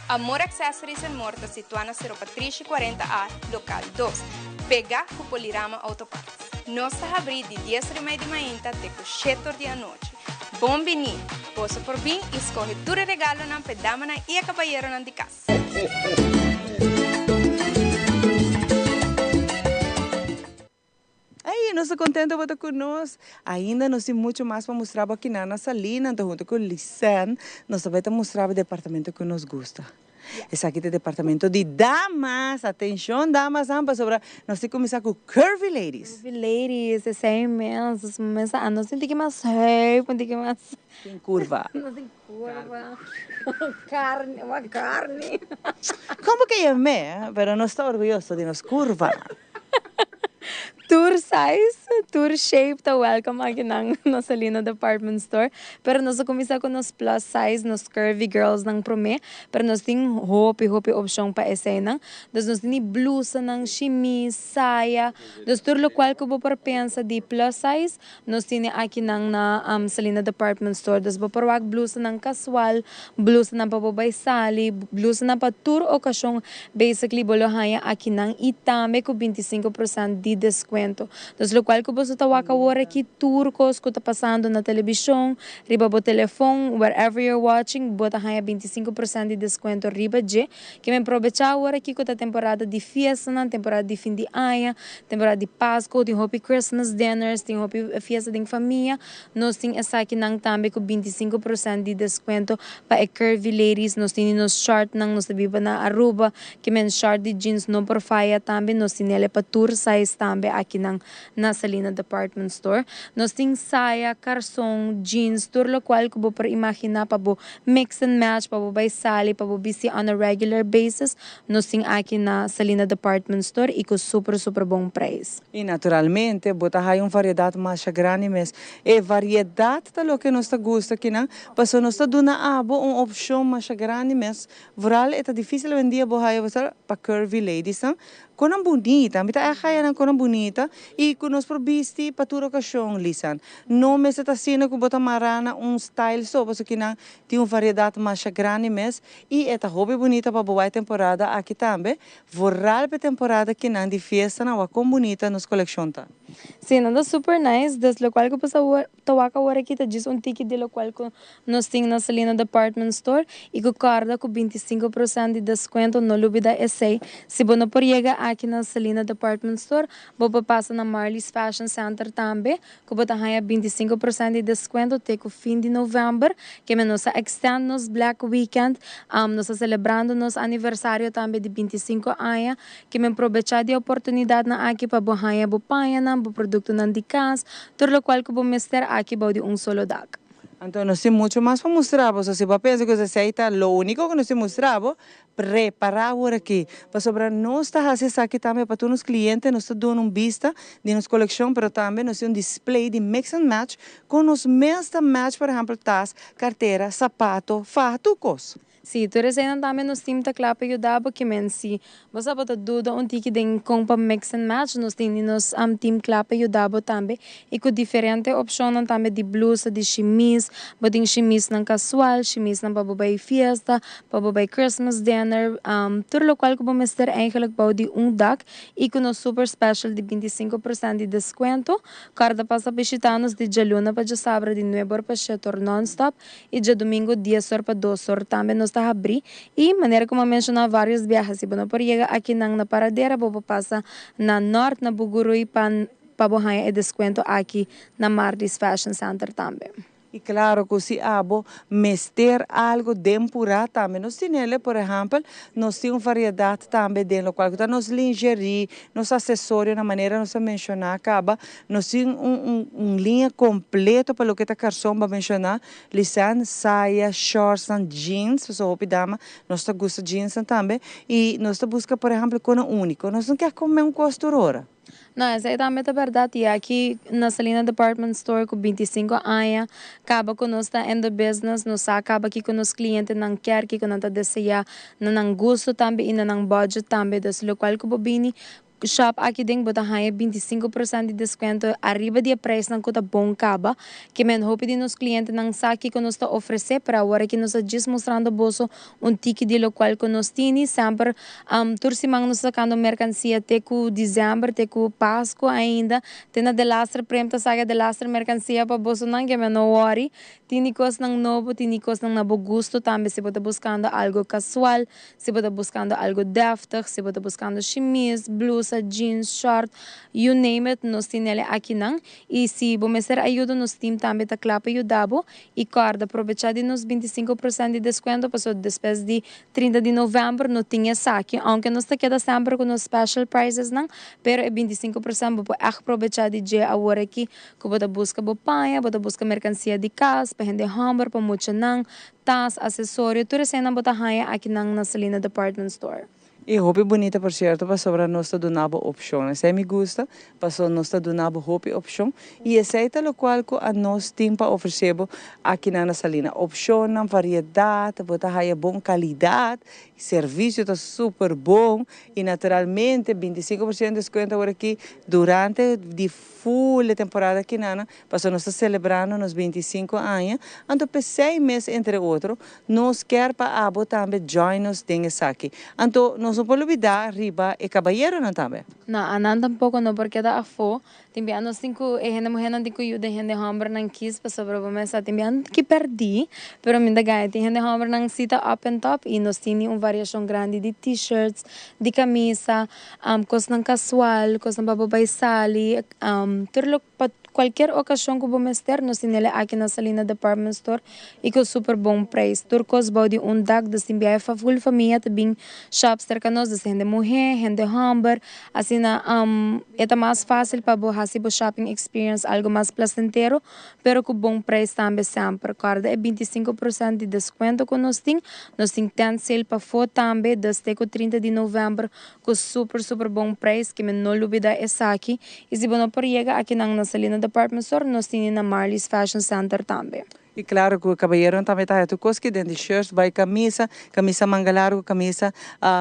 Amor Accessories and More ta situa na Sero Patrishi 40A, local 2, pega cu Polirama Auto Parts. Nos ta habri di 10 or y mei di mainta te cu 7 or di anochi. Bon bini! Boso por bin y scoge tur e regalonan p'e damanan y e cabayeronan di cas. Ey, nos ta contento bo ta cu nos. Ainda nos tin mucho mas pa mustra bo aki na na Salina, anto hunto cu Lisanne nos ta bay ta mustra bo e departamento cu nos gusta. Esaki ta e departamento di damas. Atencion damas nan pasobra nos tin cuminsa cu curvy ladies. Curvy ladies, esey mes. Nos mester a nos tin tiki mas heup, un tiki mas. Tin curva. Nos tin curva. Carne, wak carne. Como ke yam'e, pero nos ta orguyoso di nos curva. Tur size, tur shape ta welcome aki nan na Salina Department Store. Pero nos a cuminsa cu nos plus size, nos curvy girls nan prome, pero nos tin hopi hopi opcion pa eseynan. Dus nos tin di blusanan, shimis, saya, dus tur locual cu bo por pensa di plus size, nos tine aki nan na Salina Department Store. Dus bo por wak blusanan casual, blusanan pa bo bay sali, blusanan pa tur ocasion, basically bo lo haya aki nan y tambe cu 25% di descuento. Dus locual cu boso ta wak awor aki, tur cos cu ta pasando na television, riba bo telefon, wherever you're watching, bo ta haya 25% di descuento riba dje. Ke men probecha awor aki cu ta temporada di fiestanan, temporada di fin di aña, temporada di Pasco, tin hopi Christmas dinners, tin hopi fiesta den famia, nos tin esakinan tambe cu 25% di descuento pa e curvy ladies. Nos tin nos shortnan, nos ta biba na Aruba, ke men short di jeans no por faya tambe, nos tin ele pa tur size tambe akinan na Salina Department Store. Nos tin saya, carson, jeans, tur locual cu bo por imagina pa bo mix and match, pa bo bay sali, pa bo bisti on a regular basis, nos tin aki na Salina Department Store y cu super super bon prijs. Y naturalmente bo ta haya un variedad masha grandi mes. E variedad ta loke nos ta gusta akinan, pasobra nos ta duna abo un opcion masha grandi mes. Vooral e ta dificil awendia bo haya bo sa pa curvy ladiesnan, Con nan bunita, mi ta haya nan con nan bunita y cu nos por bisti pa tur ocasion, Lisan. No mester ta asina cu bo ta mara na un style so, pasobra ki nan tin un variedad masha grandi mes y e ta hopi bunita pa bo bay temporada aki tambe, vooral pa e temporada ki nan di fiestanan, wak con bunita nos coleccion ta. Si, nan ta super nice, dus locual cu pasa awor, ta wak awor aki ta djis un tiki di locual cu Nos tin na Salina Department Store y cu corda cu 25% di descuento, no lubida esey. Si bo no por yega aki na Salina Department Store, bo por pasa na Marley's Fashion Center tambe, cu bo ta haya 25% di descuento te cu fin di november. Keme nos a extend nos Black Weekend, nos ta celebrando nos aniversario tambe di 25 aña. Keme probecha di e oportunidadnan aki pa bo haya bo pañanan, bo productonan di cas, tur locual cu bo mester aki bou di un solo dak. Anto nos tin mucho mas pa mustra bo, so si bo a pensa ku esei ta lo úniko ku nos tin mustra bo, prepará awor aki, pasobra nos ta hasi esaki tambe pa tur nos kliente, nos ta duna un bista di nos kolekshon, pero tambe nos tin un display di mix and match ku nos mes ta match, por ehèmpel tas, kartera, sapato, faha, tur kos. Si, tur eseinan tambe nos team ta kla pa yuda bo ke men si bo sa bo ta duda un tiki den kon pa mix and match nos tin di nos team kla pa yuda bo tambe y ku diferente opshonnan tambe di blusa di shimis bo tin shimisnan kasual shimisnan pa bo bai fiesta pa bo bai Christmas dinner tur lokual ku bo mester eigenlijk bou di un dak y ku nos super special di 25% di deskuento kòrda pasa bishita nos di djaluna pa djasabra di nuebe or pa shete or non stop Y djadumingo dies or pa dos or tambe nos ta habri. Y manera como a menciona varios biaha si bo no por yega akinan na Paradera bo por pasa na Nort na Bugurui pa pa bo haña e descuento aki na Marlies Fashion Center tambe. Y claro cu si abo mester algo den pura tambe nos tinele, por ehempel nos tin un variedad tambe den locual cu ta nos lingerie, nos accesorio na manera nos a menciona caba. Nos tin un un un liña completo pa loke ta carson bo a menciona, Lisanne, saya, shortsnan, jeans, pasobra hopi dama nos ta gusta jeansnan tambe, y nos ta busca por ehempel cona unico, nos no kier come un cos tur ora. No, esey tambe ta berdad, y aki na Salina Department Store cu 25 aña caba cu nos ta in the business, nos sa caba kico nos clientenan kier, kico nan ta desea, na nan gusto tambe y na nan budget tambe, dus locual cu bo bini Shop aki den bo ta haña 25% di deskuento ariba di e preisnan ku ta bon kaba. Ke men hopi di nos klientenan sa kiko nos ta ofresé, pero awor aki nos ta djis mustrando boso un tiki di lokual ku nos tini. Semper tur siman nos ta sakando merkansia te ku desèmber, te ku Pasku ainda. Te na delaster prem ta saka delaster merkansia pa bosonan, ke men no wòri. Tini kosnan nobo, tini kosnan na bo gusto tambe si bo ta buskando algu kasual. Si bo ta buskando algu deftig, si bo ta buskando shimis, blusa, jeans, short, you name it, nos tin el'e akinan. I si bo mester ayuda, nos team tambe ta kla pa yuda bo. I kòrda, probechá di nos 25% di deskuento pasobra despues di 30 di novèmber no tin esaki. Ounke nos ta keda semper ku nos special pricesnan, pero e 25% bo por ègt probechá di dje awor aki ku bo ta buska bo paña, bo ta buska merkansia di kas, pa hende hòmber, pa muchanan, Tas, asesorio, tur eseinan bo ta haña akinan na Salina Department Store. E hopi bunita por cierto pasobra nos ta duna bo opcion. Esey mi gusta pasobra nos ta duna bo hopi opcion y esey ta locual cu anos tin pa ofrece bo akinan na Salina. Opcionnan, variedad, bo ta haya bon calidad, servicio ta super bon y naturalmente 25% descuento awor aki durante di full e temporada akinan. Pasobra nos ta selebrando nos 25 aña, anto p'esei mes entre otro nos kier pa abo tambe join nos den esaki. Anto nos no por lubida riba e kabayeronan tambe. No, anan tampoko no por keda afó. Tin bia nos tin ku e hende muhénan tin ku yuda e hende hòmbernan kis pasobra bo mes sa tin bia ki pèrdí, pero mi ta gana. Tin hende hòmbernan si ta up and top i nos tini un variashon grandi di T-shirts, di kamisa, kosnan kasual, kosnan pa bo bai sali, tur lo. Pa cualkier ocasion cu bo mester, nos tin el'e aki na Salina Department Store y cu super bon prijs. Tur cos bou di un dak, dus tin biahe fa full famia ta bin shop cerca nos, dus hende muhe, hende homber, asina e ta mas facil pa bo haci bo shopping experience algo mas placentero, pero cu bon prijs tambe semper. Corda e 25% di descuento cu nos tin, nos tin tent sale pafo tambe, dus te cu 30 di november Cu super super bon prijs ke mi no lubida esaki y si bo no por yega akinan na Salina Department Store nos tini na Marley's Fashion Center tambe. Y claro cu e caballeronan tambe ta haya tur cos ki den di shirts bay camisa, camisa manga largo, camisa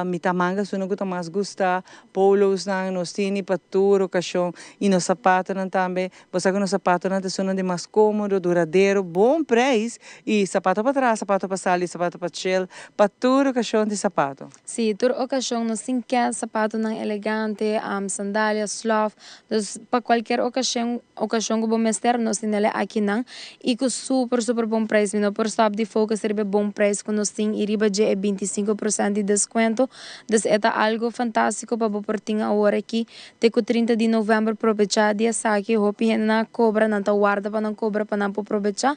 mitad manga esunnan cu ta mas gusta, polosnan nos tini pa tur ocasion y nos zapatonan tambe. Bo sa ku nos sapatonan ta esunnan di mas kómodo, duradero, bon preis i sapato pa traha, sapato pa sali, sapato pa chill, pa tur okashon di sapato. Sí, tur okashon nos tin kè sapatonan elegante, sandalia, slòf, dus pa kualkier okashon okashon ku bo mester nos tin el'e akinan i ku super super bon preis. Mi no por stòp di focus riba e bon preis ku nos tin i riba dje e 25% di deskuento, dus e ta algu fantástiko pa bo por tin awor aki. Te ku 30 di novèmber probechá di esaki. Hopi hende nan a kobra, nan ta warda pa nan kobra pa nan por probechá.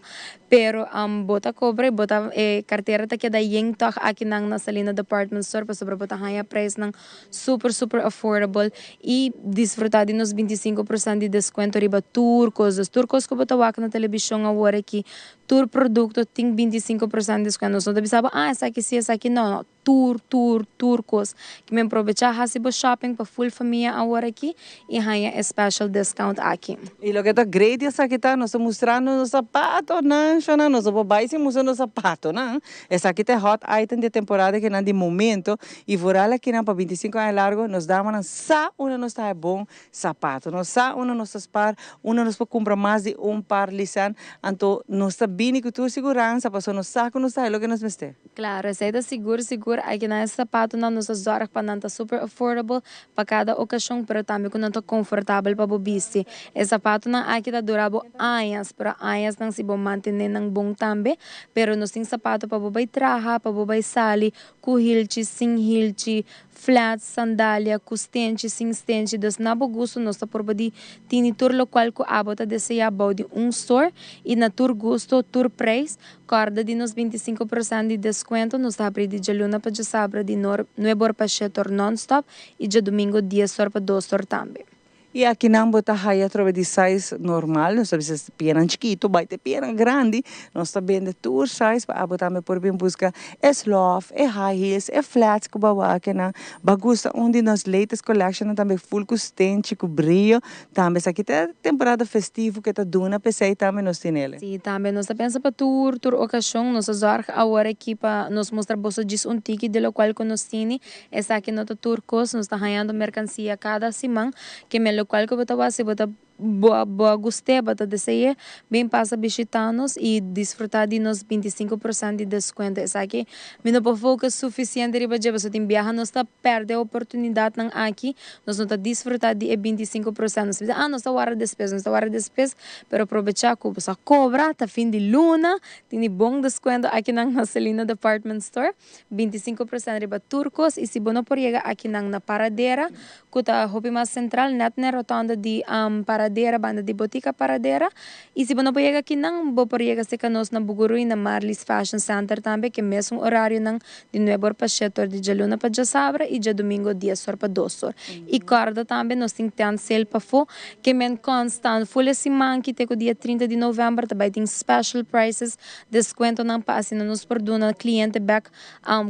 Pero bo ta kobra i bo ta e kartera ta keda yen tòg akinan na Salina Department Store pasobra bo ta haña preisnan super super affordable i disfrutá di nos 25% di deskuento riba tur kos. Dus tur kos ku bo ta wak na telebishon awor aki, tur produkto tin 25% di deskuento. Nos no ta bisa bo, ah esaki si esaki no. No. tur tur tur kos. Ke men probechá hasi bo shopping pa full famia awor aki i haña e special discount aki. I loke ta great di esaki ta nos ta mustrando nos zapatonan, shona, nos no por bai sin mustra nos zapatonan. Esaki ta e hot item di e temporada kinan di momento i vooral akinan pa bintisinko aña largo nos damanan sa unda nos ta haña bon Sapato. Nos sa unda nos ta spar, unda nos por cumpra mas di un par lisan, anto nos ta bini cu tur siguransa pasobra nos sa cu nos ta haci loke nos mester. Claro, esey ta sigur sigur. Aki nan e sapatonan nos ta zorg pa nan ta super affordable pa cada ocasion, pero tambe cu nan ta comfortabel pa bo bisti. E sapatonan aki ta dura bo añas, pero añasnan si bo mantene nan bon tambe. Pero nos tin sapato pa bo bay traha, pa bo bay sali, cu hilchi, sin hilchi, Flats, sandalia, ku stenchi, sin stenchi, dus na bo gusto nos ta purba di tini tur lokual ku abo ta deseá bou di un store i na tur gusto, tur preis. Kòrda di nos 25% di deskuento, nos ta habrí di djaluna pa djasabra di nuebe or pa shete or nònstòp i djadumingu dies or pa dos or tambe. I akinan bo ta haya atrobe di size normal, nos ta bisa pianan chikitu bai te pianan grandi, nos ta bende tur size pa abo tambe por bin buska e slof, e high heels, e flats ku bo a wak akinan. Bo a gusta un di nos latest collectionnan tambe full ku stenchi, ku brio, tambe esaki ta e temporada festivo ke ta duna p'esei tambe nos tin ele. Si, tambe nos ta pensa pa tur tur okashon, nos ta zorg awor aki pa nos mustra boso djis un tiki di lokual ku nos tini. Esaki no ta tur kos, nos ta hañando merkansia kada siman, ke men lokual ku bo ta wak si bo ta bo bo a gust'é, bo ta dese'é, bin pasa bishitá nos i disfrutá di nos 25% di deskuento. Esaki mi no por focus sufisiente riba dje, pasobra tin biaha nos ta pèrdè oportunidatnan aki, nos no ta disfrutá di e 25%. Nos ta bisa, ah nos ta warda despues, nos ta warda despues, pero probechá ku bo sa kobra, ta fin di luna, tin di bon deskuento akinan na Selina Department Store. 25% riba tur kos i si bo no por yega akinan na Paradera ku ta hopi mas sentral nèt na e rotonda di Paradera banda di Botika Paradera i si bo no por yega akinan bo por yega serka nos na Bugurui na Marlies Fashion Center tambe ke mesun orarionan di nuebe or pa shete or di djaluna pa djasabra i djadumingo dies or pa dos or i kòrda tambe nos tin tent sale pafó ke men konstant ful e siman ki te ku dia 30 di novèmber ta bai tin special prices Descuentonan pa asina nos por duna cliente bek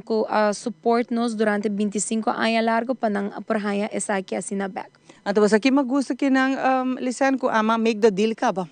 cu a support nos durante 25 aña largo pa nan por haña esaki asina bek. Anto boso aki mi a gusta kinan Lisanne cu ama make the deal caba.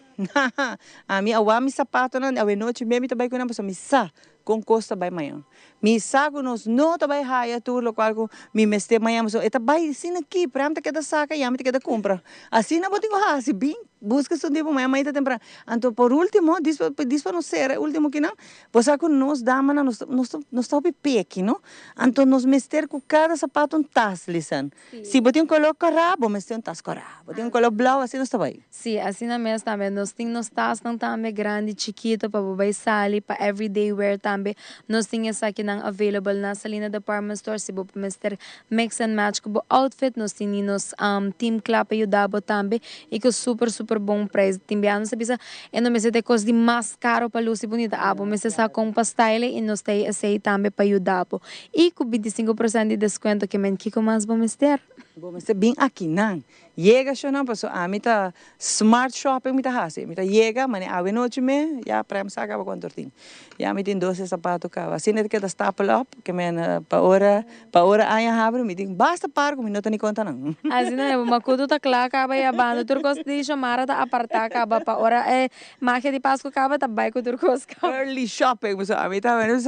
Ami a wak mi zapatonan awe nochi mes mi ta bay cu nan pasobra mi sa con cos ta bay mañan. Mi sa cu nos no ta bay haya tur locual cu mi mester mañan pasobra e ta bay asina aki prem ta keda saca y ami ta keda cumpra. Asina bo tin cu haci bin busca esun tipo mañan mañan ta tempran. Anto por ultimo dis pa dis pa nos cera e ultimo kinan bo sa cu nos damanan nos ta nos ta nos ta hopi peki no anto nos mester cu cada zapato un tas lisan. Si bo tin un color cora bo mester un tas cora bo tin un color blauw asina nos ta bay. Sí, asina mes tambe. Nos tin nos tasnan tambe, grandi, chikito, pa bo bai sali, pa everyday wear tambe. Nos tin esakinan available na Salina Department Store. Si bo mester mix and match ku bo outfit, nos tini nos team kla pa yuda bo tambe i ku super, super bon prijs. Tin bia nos ta bisa e no mester ta e kos di mas karo pa lusi bunita. Abo mester sa kon pa style i nos ta esei tambe pa yuda bo. I ku 25% di deskuento ke men kiko mas bo mester? Bo mester bin akinan. Yega shownan paso ami ta smart shopping mi ta hasi mi ta yega mane awe nochi me ya prem sa kaba cuanto tin ya mi tin 12 zapato kaba asina ta keda stapel op ke men pa ora pa ora aña habri mi tin basta par ku mi no ta ni konta nan. Asina e makutu ta kla kaba ya banda tur kos di Shomara ta aparta kaba pa ora e magia di Pasku kaba ta bai ku tur kos kaba. Early shopping paso ami ta wens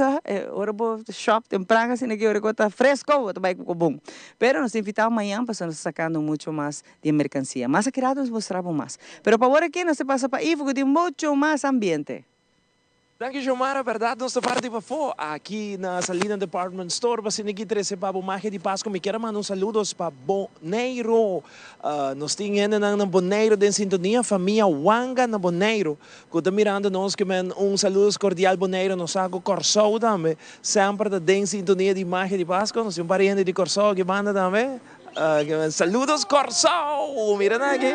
ora bo shop tempran asina ki ora ku ta fresco bo ta bai ku bon. Pero nos ta invitao mañan pasobra nos ta sacando mucho mas di e mercancia. Mas aki rato nos mustra bo mas. Pero pa awor aki nos ta pasa pa Ivo cu tin mucho mas ambiente. Danki Xiomara, berdad nos ta parti pafó aki na Salina Department Store pa asina ki trece pa bo magia di Pasco. Mi kier a manda un saludos pa Boneiro. Nos tin hendenan na Boneiro den sintonia, famia Wanga na Boneiro cu ta mirando nos ke men un saludos cordial Boneiro. Nos sa cu Corsou tambe Semper ta den sintonia di Magia di Pasco. Nos tin un par di hende di Kòrsou aki banda tambe. Saludos Kòrsou! Mira nan aki.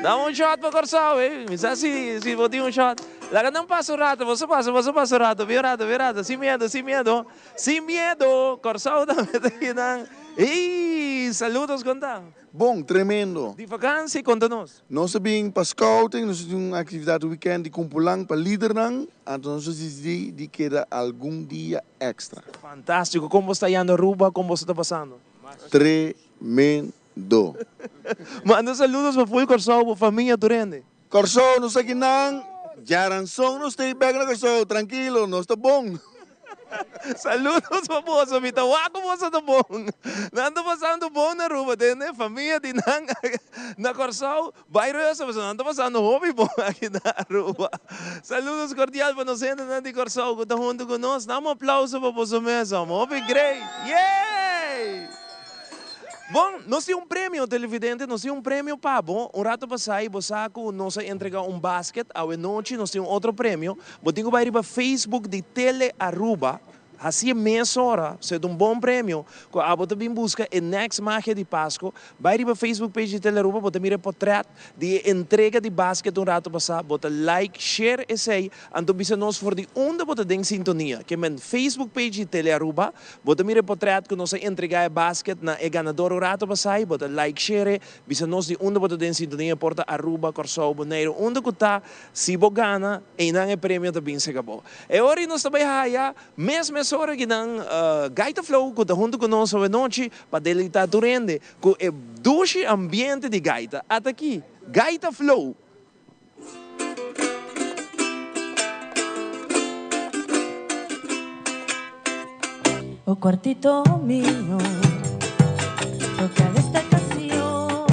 Dame un shot pa Kòrsou, eh. Mi sa si si bo tin un shot. Laga nan pasa un rato. Boso pasa, boso pasa un rato. Bin un rato, bin un rato. Sin miedo, sin miedo. Sin miedo! Kòrsou tambe ta aki nan. Ey! Saludos con ta? Bon, tremendo. Di vakantie, conta nos. Nos a bin pa scouting, nos a tin un actividad weekend di cumpulan pa lidernan, anto nos a dicidi di keda algun dia extra. Fantastico, con bo sta yando Aruba, con boso ta pasando? Tremendo. Manda saludos pa full Corsou, bo famia tur hende. Kòrsou nos aki nan, djaranson nos ta bek na Kòrsou, trankilo, nos ta bon. Saludos pa boso, mi ta wak ku boso ta bon. Nan ta pasando bon na Aruba, tende, famia di nan na Kòrsou bai reusa pasobra nan ta pasando hopi bon aki na Aruba. Saludos kordial pa nos hendenan di Kòrsou ku ta huntu ku nos. Dam un aplauso pa boso mes, hòmber, hopi great! Yey! Bon, nos tin un premio, televidente, nos tin un premio pa bo. Un rato pasá i bo sa ku nos a entrega un basket, awe nochi nos tin un otro premio. Bo tin ku bai riba Facebook di Tele Aruba, hasi e mesora, so e ta un bon premio ku abo ta bin buska e next Magia di Pasco. Bai riba Facebook page di Tele Aruba, bo ta mira e potret di e entrega di basket un rato pasá, bo ta like, share esei, anto bisa nos for di unda bo ta den sintonia. Ke men Facebook page di Tele Aruba. Bo ta mira e potret ku nos a entregá e basket na e ganador un rato pasá i bo ta like shere, bisa nos di unda bo ta den sintonia por ta Aruba, Kòrsou, Boneiru, unda ku ta, si bo gana, einan e premio ta bin seka bo. E ora ei nos ta bai haya mes mesora ki nan Gaita Flow ku ta huntu ku nos awenochi pa deleitá tur hende ku e dushi ambiente di gaita. Ata aki, Gaita Flow! O cuartito mío, toca esta canción.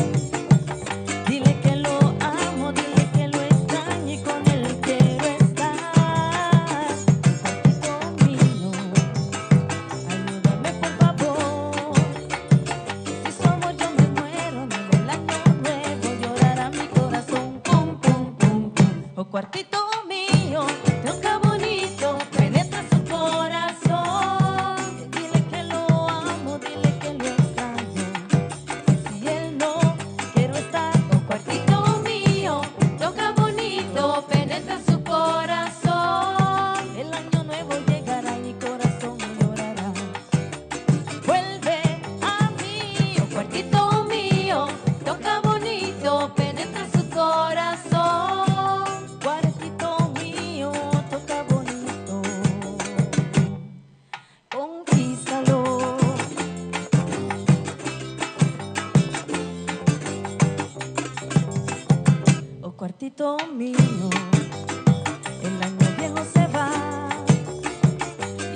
Dile que lo amo, dile que lo extraño y con él quiero estar. Cuartito mío, ayúdame por favor. Que si su amor yo me muero, ni el año nuevo llorará mi corazón. Pum, pum, pum, pum. O cuartito mío, toca bonito, penetra su corazón. Dile que lo amo, dile que lo extraño. Que si él no quiero estar, o cuartito mío, toca bonito, penetra su corazón. El año nuevo llegará y mi corazón llorará. Vuelve a mí, o cuartito mío, toca bonito, penetra su corazón. Cuartito mío, toca bonito, conquístalo. Oh cuartito mío, el año viejo se va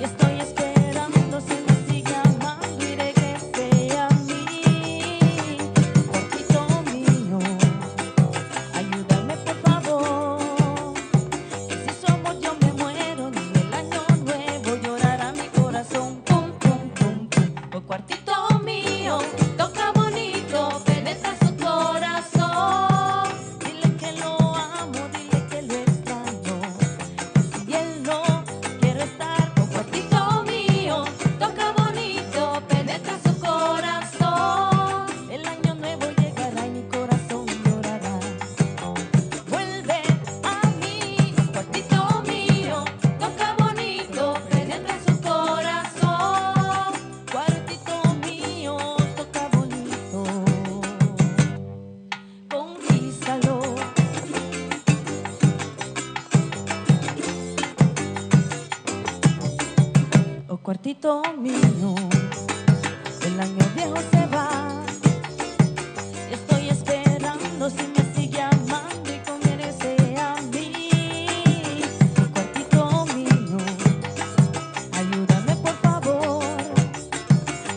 y estoy esperando si me sigue amando y regrese a mí. Cuartito mío, ayúdame por favor, que si su amor yo me muero, ni el año nuevo llorará mi corazón. Pum, pum, pum, pum. Oh cuartito mío, toca bonito, penetra su corazón. Dile que lo amo, dile que lo extraño, que si él no quiero estar. Oh cuartito mío, toca bonito, penetra su corazón. El año nuevo llegará y mi corazón llorará. Vuelve a mí, cuartito mío, toca bonito, penetra su corazón. Cuartito mío, toca bonito, conquístalo. Oh cuartito mío, el año viejo se va. Y estoy esperando si me sigue amando y conviene a mí. Cuartito mío, ayúdame por favor.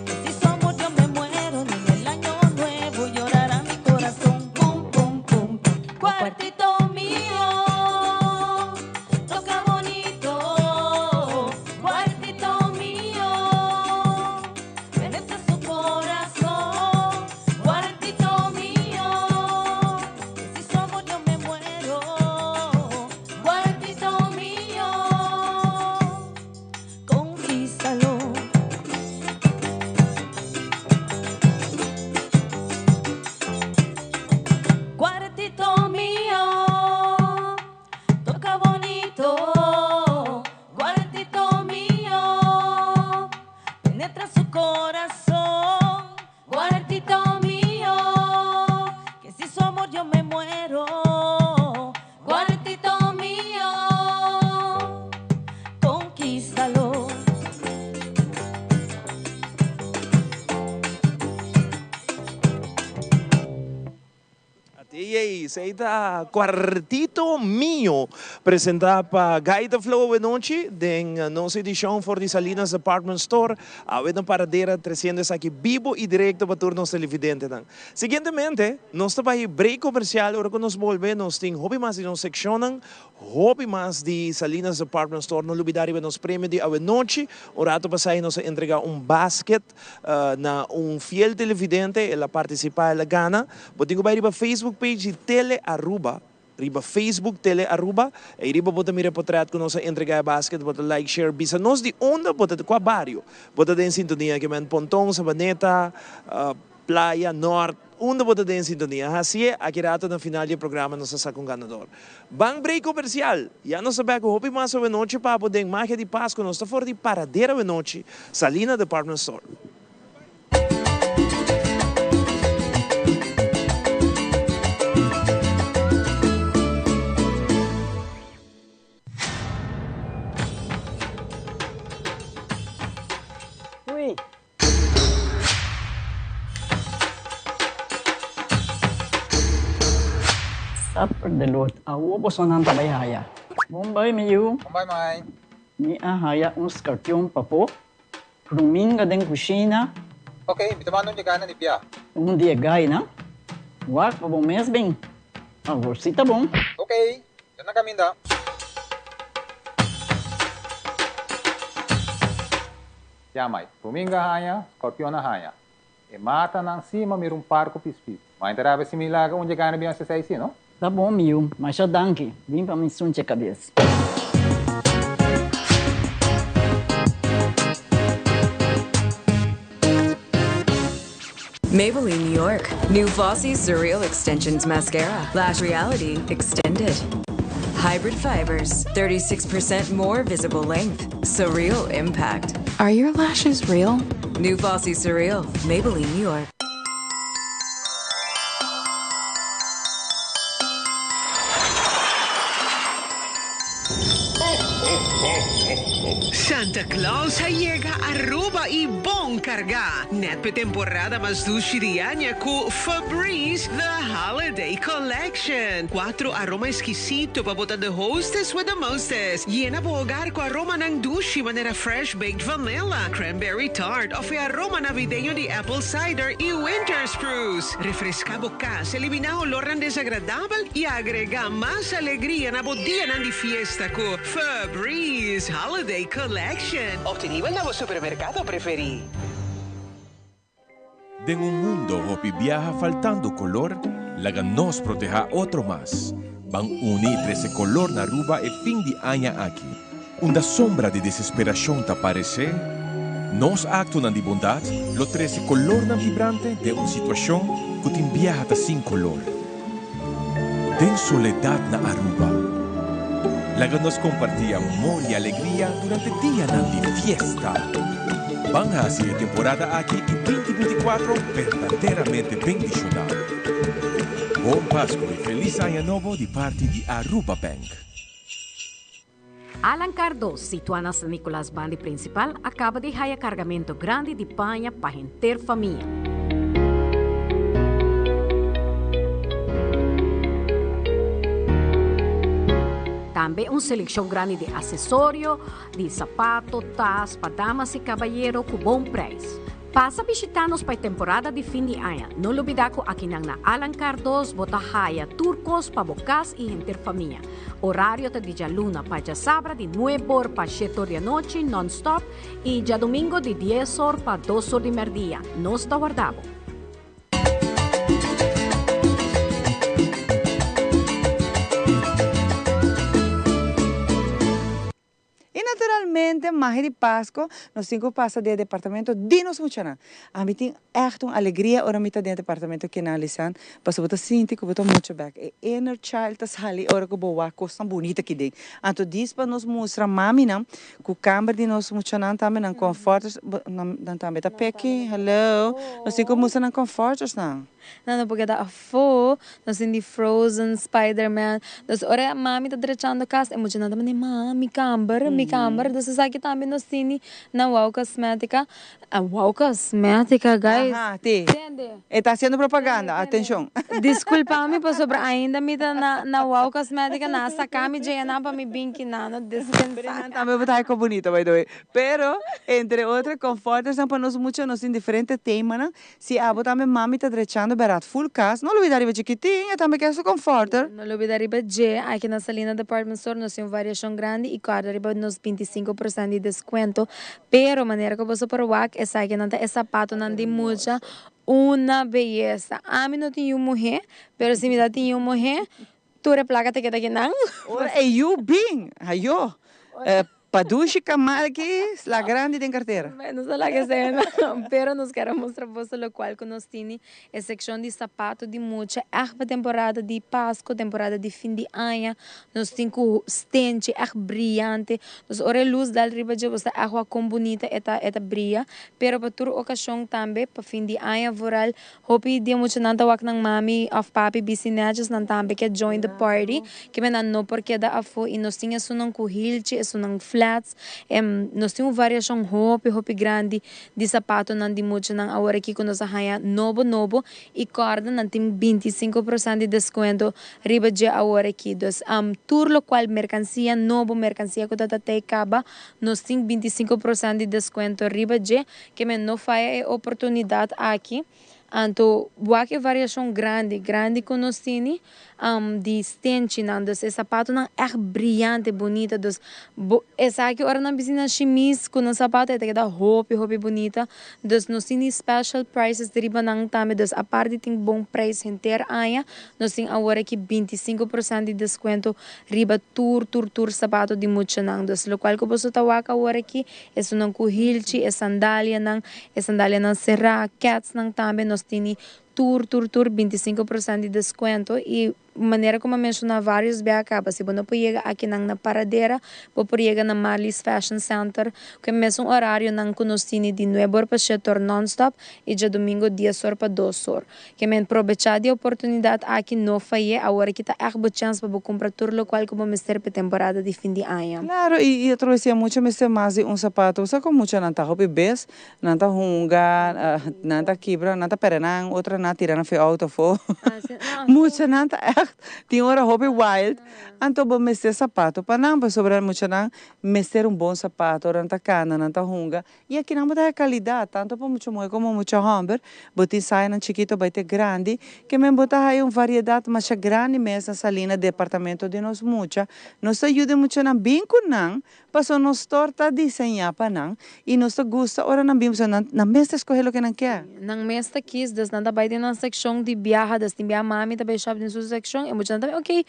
Que si su amor yo me muero, ni el año nuevo llorará mi corazón. Pum, pum, pum, pum. Cuartito mío, toca bonito. Cuartito mío, penetra su corazón. Bísalo. Ateyey, esey ta Cuartito Mio, presenta pa Gaita Flow awenochi den nos edicion for di Salinas Department Store. Awe na Paradera treciendo esaki bibo y directo pa tur nos televidentenan. Siguientemente, nos ta bay break comercial, ora cu nos bolbe nos tin hopi mas di nos seccionnan, Hopi mas di Salinas Department Store. No lubida riba nos premio di awenochi. Un rato pasai nos a entrega un basket na un fiel televidente. El a participa, el a gana. Bo tin cu bay riba Facebook page di Tele Aruba. Riba Facebook Tele Aruba. Ey riba bo ta mira e potret cu nos a entrega e basket. Bo ta like, share, bisa nos di unda bo ta, cua bario bo ta den sintonia. Kimen Ponton, Sabaneta, Playa, Nort, unda bo ta den sintonia? Hacié, aki rato na final di e programa nos ta saca un ganador. Ban break comercial! Ya nos ta bek cu hopi mas awenochi pa bo den Magia di Pascu. Nos ta for di Paradera awenochi, Salina Department Store. Ui! Supper de lot. Awo bosonan ta bai haya. Bon bai mi yu. Bon bai mai. Mi a haya un skarpion papo. Pruminga den kushina. Ok, mi ta manda un yegana di bia. Un di e gainan. Wak pa bo mes bin. Awor si ta bon. Ok, ya na kaminda. Ya mai, Ruminga haña, Scorpion a haña. E matanan si ma mira un par ku pispis. Ma enta rabia si mi laga un dje gana bin hasi esei si, no? Ta bon mi yu, masha danki. Bin pa mi sunche kabes. Maybelline New York, new Fossy Surreal Extensions Mascara, Lash Reality Extended. Hybrid fibers, 36% more visible length, surreal impact. Are your lashes real? New Fossy Surreal, Maybelline New York. Santa Claus a yega Aruba y bon carga! Net p'e temporada mas dushi di aña cu Febreze The Holiday Collection. Cuatro aroma exquisito pa bo ta the hostess with the mostest. Yena bo hogar cu aromanan dushi manera fresh baked vanilla, cranberry tart of e aroma navideño di apple cider y winter spruce. Refresca bo cas, elimina olornan desagradabel y agrega mas alegria na bo dianan di fiesta cu Febreze Holiday Collection. Obtenibel na bo supermercado preferi. Den un mundo hopi biaha faltando color, laga nos proteha otro mas. Ban uni y trece color na Aruba e fin di aña aki. Unda sombra di desesperacion ta parece, nos actonan di bondad lo trece colornan vibrante den un situacion cu tin biaha ta sin color. Den soledad na Aruba, laga nos comparti amor y alegria durante dianan di fiesta. Ban haci e temporada aki y 2024 berdaderamente bendiciona. Bon Pascu y Feliz Aña Nobo di parti di Aruba Bank. Alan Cardoz, situa na San Nicolas bandi principal, a caba di haya cargamento grandi di paña pa henter famia. Tambe un seleccion grandi di accesorio, di sapato, tas pa damas y cabayero cu bon prijs. Pasa bishita nos pa e temporada di fin di aña. No lubida ku akinan na Allan Cardoz bo ta haya tur kos pa bo kas i henter famia. Orario ta di djaluna pa djasabra di nuebe or pa shete or di anochi non-stop i djadumingo di dies or pa dos or di merdia. Nos ta warda bo. Y naturalmente mahe di Pasco nos tin cu pasa den e departamento di nos muchanan. Ami tin echt un alegria ora mi ta den e departamento kinan Lisan, pasobra bo ta sinti cu bo ta mucha bek. E inner child ta sali ora cu bo wak cosnan bunita aki den. Anto dis pa nos mustra maminan cu camber di nos muchanan tambe nan comforters, nan tambe ta peki, hello, nos tin cu mustra nan comfortersnan. Nan no por keda afó. Nos tin di Frozen, Spiderman. Dus ora mami ta drechando kas e muchanan ta manda ma mi kamber, mi kamber. Dus esaki tambe nos tini na Wow Cosmetica. Wow Cosmetica guys. Aha, te. Tende. E ta haciendo propaganda, atencion. Disculpa mi pasobra ainda mi ta na na Wow Cosmetica nan a saca mi dje nan pa mi bin kinan no despensa. Pero nan tambe bo ta haci con bunito by the way. Pero entre otro comforters nan pa nos mucha nos tin diferente temanan. Si abo tambe mami ta drechando berat full cas, no lubida riba chikitin, e tambe ke su comforter. No lubida riba dje, aki na Salina Department Store nos tin un variacion grandi y corda riba nos 25% di descuento, pero manera cu boso por wak esakinan ta e zapatonan di mucha, una beyesa. Ami no tin yu muhe, pero si mi ta tin yu muhe, tur e placa ta keda kinan. Ora e yu bin, ayo, Pa dushi kamal ki sla grandi den kartera. Nos a laga esei no, pero nos kier a mustra boso lokual ku nos tini e sekshon di sapato di mucha ègt pa temporada di Pasko, temporada di fin di aña. Nos tin ku stenchi ègt briante. Nos ora e lus dal riba dje bo sa ègt wak kon bunita e ta e ta bria. Pero pa tur okashon tambe, pa fin di aña vooral, Hopi di e muchanan ta wak nan mami of papi bisti netjes, nan tambe ke join the party, kimen nan no por keda afo y nos tin esunnan cu hilchi, esunnan flats, nos tin un variacion hopi hopi grandi di zapatonan di muchanan awor aki cu nos a haya nobo nobo y corda nan tin 25% di descuento riba dje awor aki, dus tur locual mercancia nobo, mercancia cu ta ta tey caba nos tin 25% di descuento riba dje. Ke men no faya e oportunidat aki. Anto wak e variashon grandi, grandi ku nos tini di stenchinan. Dus e sapatonan ègt briante, bunita. Dus bo esaki ora nan bisti nan shimis ku nan sapato e ta keda hopi, hopi bunita. Dus nos tini special prices riba nan tambe. Dus apart di tin bon prijs henter aña, nos tin awor aki 25% di deskuento riba tur, tur, tur sapato di muchanan. Dus lokual ku boso ta wak awor aki Esunnan ku hilchi, e sandalianan, e sandalianan será, kètsnan tambe nos tini tur, tur, tur 25% di deskuento i manera ku mi a menshoná vários bia kaba si bo no por yega akinan na Paradera bo por yega na Marlies Fashion Center ku e mesun orarionan ku nos tini di nuebe or pa shete or nònstòp i djadumingu dies or pa dos or. Ke men probechá di e oportunidat aki no fay'é, awor aki ta ègt bo chèns pa bo kumpra tur lokual ku bo mester p'e temporada di fin di aña. Klaro, i otro bes si e mucha mester mas di un sapato, bo sa ku muchanan ta hopi bes, nan ta hunga, nan ta kibra, nan ta pèrdè nan, otro nan a tira nan for e outo afó. Muchanan ta ègt tin ora hopi wild, anto bo mester sapato pa nan, pasobra muchanan mester un bon sapato, ora nan ta kana, nan ta hunga, I akinan bo ta haña kalidat, tantu pa mucha muhé komo mucha hòmber. Bo tin sayanan chikito bai te grandi, ke men bo ta haña un variedat masha grandi mes na salí na departamento di nos mucha. Nos ta yuda e muchanan bin ku nan, pasobra nos store ta diseñá pa nan i nos ta gusta ora nan bin pasobra nan nan mes ta skohe loke nan ke. Nan mes ta kis, dus nan ta bai den nan sekshon di biaha, dus tin biaha mami ta bai shòp den su sekshon, e muchanan ta bai okay,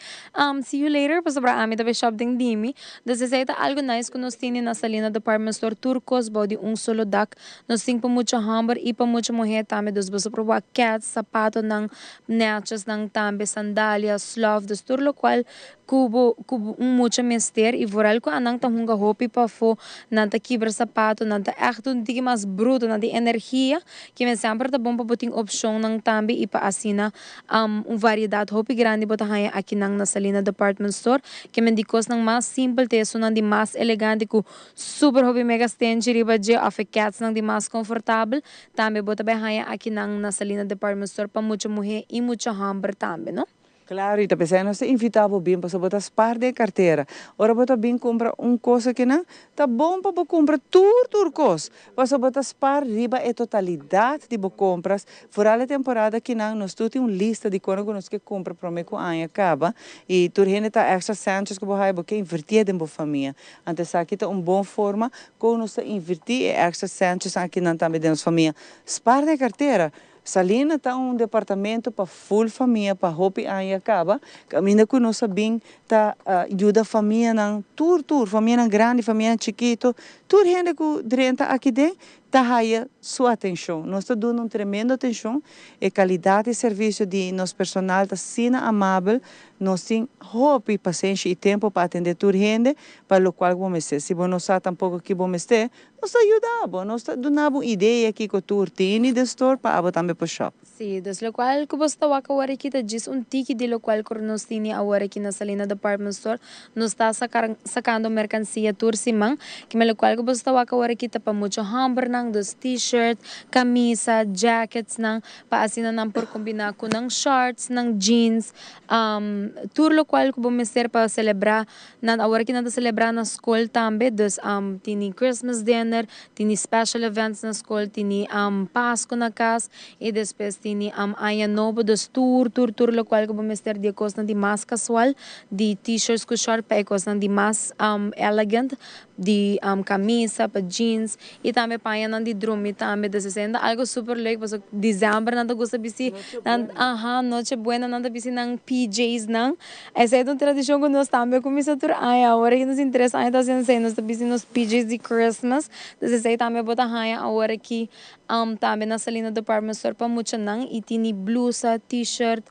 see you later, pasobra ami ta bai shòp den di mi. Dus esei ta algu nice ku nos tini na Salina Department Store, tur kos bou di un solo dak. Nos tin pa mucha hòmber i pa mucha muhé tambe, dus boso por wak kèts, sapatonan, nèchesnan tambe, sandalia, slòf, dus tur lokual ku bo ku un mucha mester i vooral ku anan ta hunga hopi pafó, nan ta kibra sapato, nan ta ègt un tiki mas bruto, nan tin energia, kimen semper ta bon pa bo tin opshonnan tambe i pa asina Un variedat hopi grandi bo ta haña akinan na Salina Department Store. Ke men di kosnan mas simpel te esunnan di mas elegante ku super hopi mega stenchi riba dje òf e kètsnan di mas konfortabel. Tambe bo ta bai haña akinan na Salina Department Store pa mucha muhé i mucha hòmber tambe, no? Klaru, i ta p'esei nos ta invitá bo bin pasobra bo ta spar den kartera. Ora bo ta bin kumpra un kos akinan, ta bon pa bo kumpra tur tur kos, pasobra bo ta spar riba e totalidat di bo kompras Foral e temporada akinan nos tur tin un lista di kono ku nos ke kumpra prome ku aña kaba i tur hende ta extra centjes ku bo haya bo ke invertié den bo famia. Anto esaki ta un bon forma kon nos ta invertí e extra centjes akinan tambe den nos famia. Spar den kartera. Salina ta un departamento pa full famia pa hopi aña kaba kaminda ku nos a bin ta yuda famianan tur tur famianan grandi famianan chikito tur hende ku drenta aki den. ta haya su atencion. Nos ta duna un tremendo atencion. E calidad di servicio di nos personal ta asina amabel. Nos tin hopi pasenshi y tempo pa atende tur hende pa locual cu bo mester. Si bo no sa tampoco ki bo mester, nos ta yuda bo. Nos ta duna bo un idea kico tur tini den store pa abo tambe por shop. Sí, dus locual cu bo sta wak awor aki ta djis un tiki di locual cu nos tini awor aki na Salina Department Store. Nos ta sacando mercancia tur siman. Kima locual cu bo sta wak awor aki ta pa mucho hombernan, dus t-shirt, camisa, jacketsnan, pa asina nan por combina cu nan shorts, nan jeans, tur locual cu bo mester pa celebra nan. Awor aki nan ta celebra na scol tambe, dus tini Christmas dinner, tini special events na scol, tini Pasco na cas. I despues tini aña nobo, dus tur, tur, tur lokual ku bo mester di e kosnan di mas kasual, di t-shirts ku short pa e kosnan di mas elegant, di kamisa pa jeans i tambe pañanan di drumi tambe. Dus esei ta algu super leuk pasobra december nan ta gusta bisti nan, aha, noche buena nan ta bisti nan PJ's nan. Esei ta un tradishon ku nos tambe a kuminsá tur aña. Awor aki nos tin tres aña ta hasiendo esei, nos ta bisti nos PJ's di Christmas. Dus esei tambe bo ta haña awor aki. Tambe na Salina Department Store pa muchanan y tini blusa, t-shirt,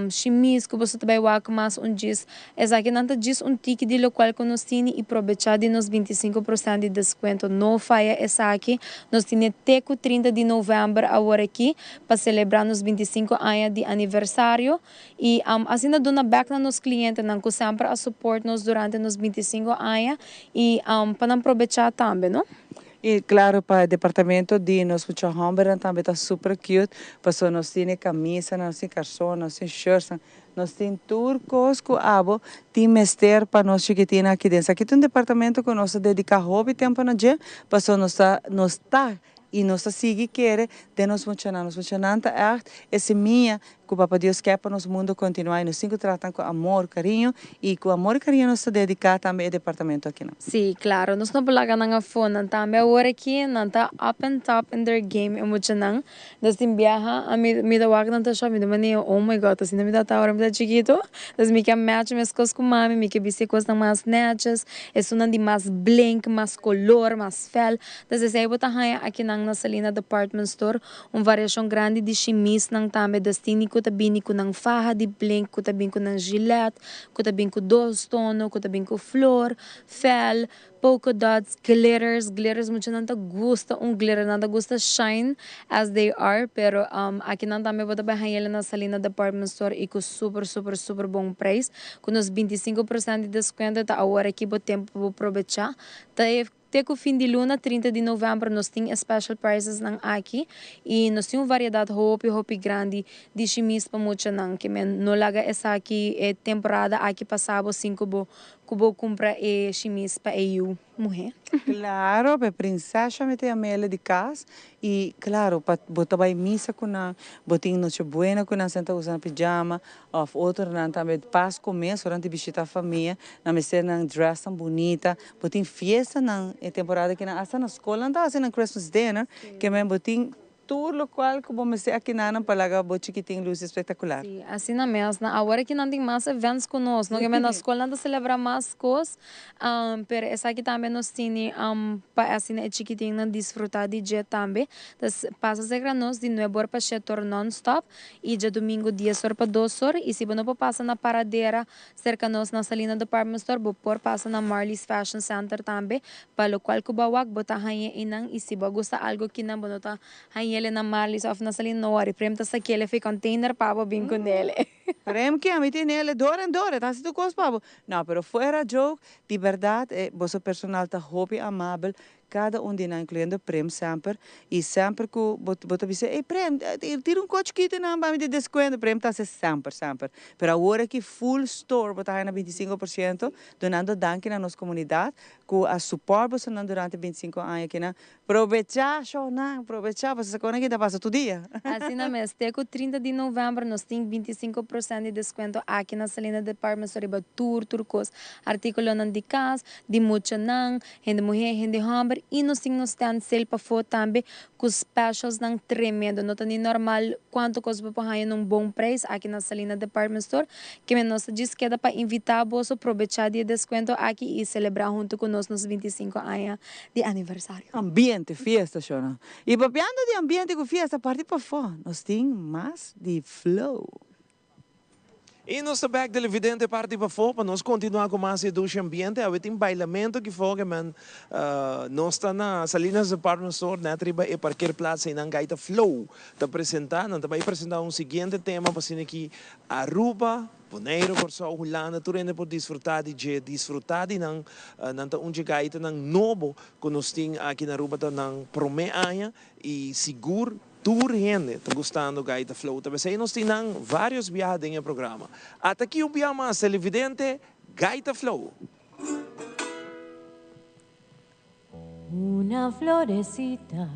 shimis cu boso ta bay wak mas un djis. Esakinan ta djis un tiki di locual cu nos tini y probecha di nos 25% di descuento. No faya esaki, nos tine te cu 30 di november awor aki pa celebra nos 25 aña di aniversario y asina duna bek na nos clientenan cu semper a support nos durante nos 25 aña y pa nan probecha tambe, no? Y claro pa e departamento di nos mucha hombernan tambe ta super cute pasobra nos tin e camisanan, nos tin carsonnan, nos tin shirtsnan, nos tin tur cos cu abo tin mester pa nos chikitinnan aki den. Esaki ta un departamento cu nos ta dedica hopi tempo na dje pasobra nos ta nos ta y nos ta sigui kere den nos muchanan. Nos muchanan ta echt e semilla Ku Papa Dios ke pa nos mundu kontinuá i nos tin ku trata ku amor, kariño i ku amor i kariño nos ta dediká tambe e departamento akinan. Sí, klaro, nos no por laga nan afó, nan tambe awor aki nan ta up and top in their game e muchanan. Nos tin biaha, ami mi ta wak nan ta shop, mi ta manera oh my God, asina mi ta ora mi ta chikitu. Entonces mi ke match meskos ku mami, mi ke bisti e kosnan mas neches, esunnan di mas blink, mas kolor, mas fel. Entonces esei bo ta haña akinan na Salina Department Store. Un variashon grandi di shimisnan tambe destini ku ta bini ku nan faha di blink, ku ta bin ku nan gilet, ku ta bin ku dos tono, ku ta bin ku flor, fel, polka dots, glitters, glitters muchanan ta gusta un glitter, nan ta gusta shine as they are, pero akinan tambe bo ta bai haña na Salina Department Store i ku super super super bon prijs, ku nos 25% di deskuento ta awor aki bo tempu pa bo probecha, ta e. Te ku fin di luna, 30 di novèmber, nos tin e special prices nan aki i nos tin un variedat hopi hopi grandi di shimis pa muchanan. Ke men no laga esaki e temporada aki pasa bo sin ku bo ku bo kumpra e shimis pa e yu muhé. Klaro, pa e prinsesha mi ta yam'el di kas i klaro pa bo ta bai misa ku nan, bo tin noche buena ku nan, senta usa nan pijama Of otronan tambe Pasco mes ora nan ta bishita famia, nan mester nan dress tan bunita. Bo tin fiestanan e temporada aki nan, hasta na skol nan ta hasi nan Christmas dinner, ke men bo tin tur lokual ku bo mester akinanan pa laga bo chikitin lusi spektakular. Sí, asina mes. Na awor aki nan tin mas events ku nos, no ke men na skol nan ta selebrá mas kos, pero esaki tambe nos tini pa asina e chikitinnan disfrutá di dje tambe. Ta pasa serka nos di nuebe or pa shete or non-stop. I djadumingu dies or pa dos or, i si bo no por pasa na Paradera serka nos na Salina Department Store, bo por pasa na Marley's Fashion Center tambe, pa lokual ku bo a wak bo ta haña einan, i si bo a gusta algu kinan bo no ta hañ'el na Marley's òf na Salina, no wòri, Prem ta sak'el efe container pa bo bin kun'el. Prem ke ami tin'el dor en dor, e ta hasi tur kos pa bo. No, pero fuera joke, di bèrdat e boso personal ta hopi amabel, Kada un di nan, inkluyendo Prem semper, i semper ku bo bo ta bisa, Ey Prem, tira un koch kiti nan pa mi di deskuento. Prem ta hasi semper, semper. Pero awor aki full store bo ta haña na 25%, dunando danki na nos komunidat ku a support bosonan durante 25 aña kinan. Probechá shownan, probechá, pasobra esaki ta pasa tur dia. Asina mes, te ku 30 di novèmber nos tin 25% di deskuento aki na Salina Department Store riba tur tur kos, artíkulonan di kas, di muchanan, Hende muhé, hende hòmber i nos tin nos stand sale pafó tambe ku specialsnan tremendo. No ta ni normal kuantu kos bo por haña na un bon preis aki na Salina Department Store. Kimen nos ta djis keda pa invitá boso probechá di e deskuento aki i selebrá huntu ku nos. nos nos 25 aña di aniversario. Ambiente, fiesta, shona. Y papiando di ambiente cu fiesta, parti pafo, nos tin mas di Flow. Y nos ta bek televidente parti pafo pa nos continua cu mas e dushi ambiente. Awe tin bailamento aki fo ke men nos ta na Salinas Department Store net riba e parkeerplaats eynan Gaita Flow ta presenta. Nan ta bay presenta un siguiente tema pa asina ki Aruba, Boneiru, Kòrsou, Hulanda tur hende por disfruta di dje, disfruta di nan. Nan ta un dje gaitanan nobo cu nos tin aki na Aruba ta nan prome aña y sigur Tur hende ta gustando Gaita Flow. Ta besei nos tin nan varios biaha den e programa. Ata aki un biaha mas, televidente, Gaita Flow! Una florecita,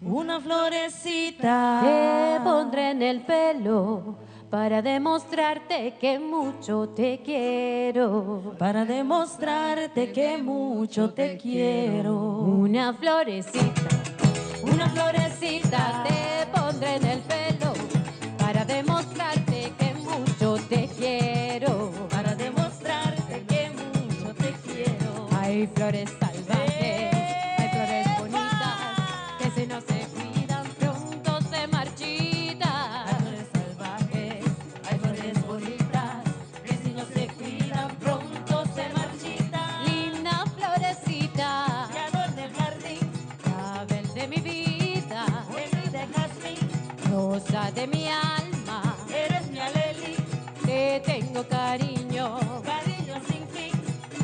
una florecita. Te pondré en el pelo para demostrarte que mucho te quiero. Para demostrarte que mucho te quiero. Una florecita, una florecita te pondré en el pelo para demostrarte que mucho te quiero. Para demostrarte que mucho te quiero. Hay flores salvajes, hay flores bonitas que si no se cuidan pronto se marchitan. Hay flores salvajes, hay flores bonitas que si no se cuidan pronto se marchitan. Linda florecita que adorna el jardín, clavel de mi vida, de jazmín, rosa de mi alma, eres mi alelí, te tengo cariño, cariño sin fin,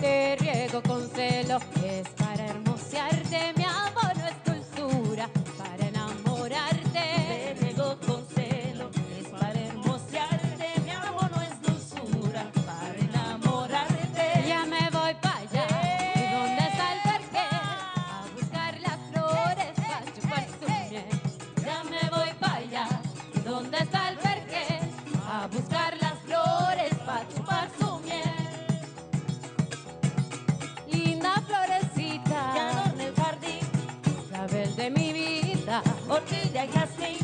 te riego con celo, es para hermosearte, mi amor no es dulzura, para enamorarte. Te riego con celo, es para hermosearte, mi amor no es dulzura, para enamorarte. Ya me voy pa' allá, ¿y dónde está el vergel? A buscar las flores pa' chupar su miel. Ya me voy pa' allá, ¿y dónde está el vergel? A buscar las flores pa' chupar su miel. Linda florecita, que adorna el jardín, clavel de mi vida, orquídea y jazmín,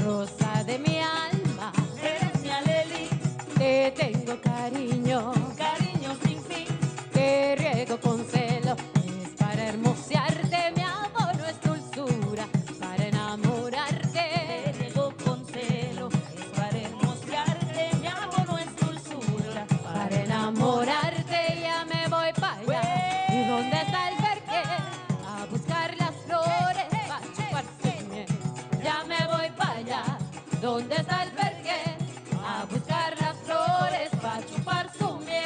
rosa de mi alma, eres mi alelí, te tengo cariño, cariño sin fin, te riego con celo, es para hermosearte, mi amor no es dulzura, para enamorarte. Te riego con celo, es para hermosearte, mi amor no es dulzura, para enamorarte. Ya me voy pa' allá. ¿Y dónde está el vergel? A buscar las flores pa' chupar su miel. Ya me voy pa' allá. ¿Dónde está el vergel? A buscar las flores pa' chupar su miel.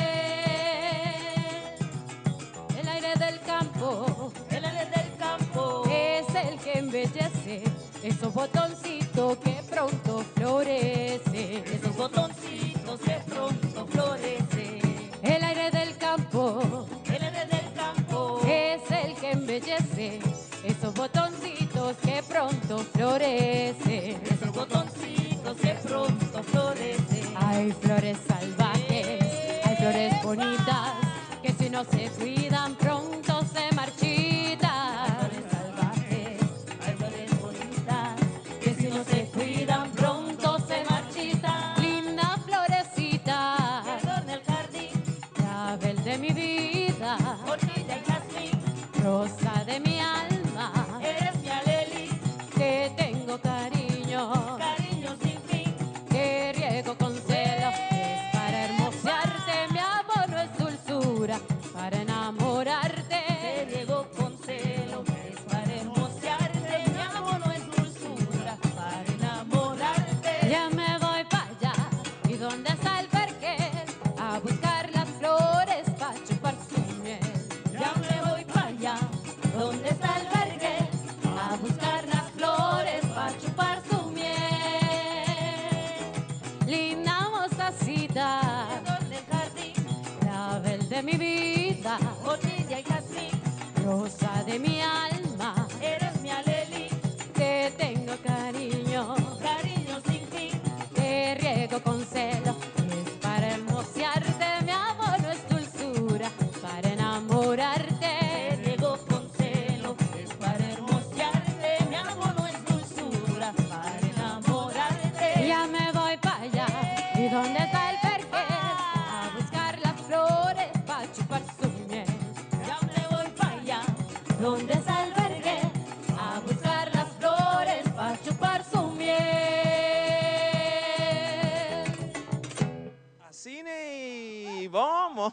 El aire del campo, el aire del campo es el que embellece esos botoncitos que pronto florecen. Esos botoncitos que pronto florecen. El aire del campo, el aire del campo es el que embellece esos botoncitos que pronto florecen. Esos botoncitos que pronto florecen. Hay flores salvajes, hay flores bonitas que si no se cuidan pronto se marchitan. Hay flores salvajes, hay flores bonitas que si no se cuidan pronto se marchitan. Linda florecita que adorna el jardín, clavel de mi vida, orquídea y jazmín, rosa de mi alma, eres mi alelí, te tengo cariño, cariño sin fin, te riego con celo, es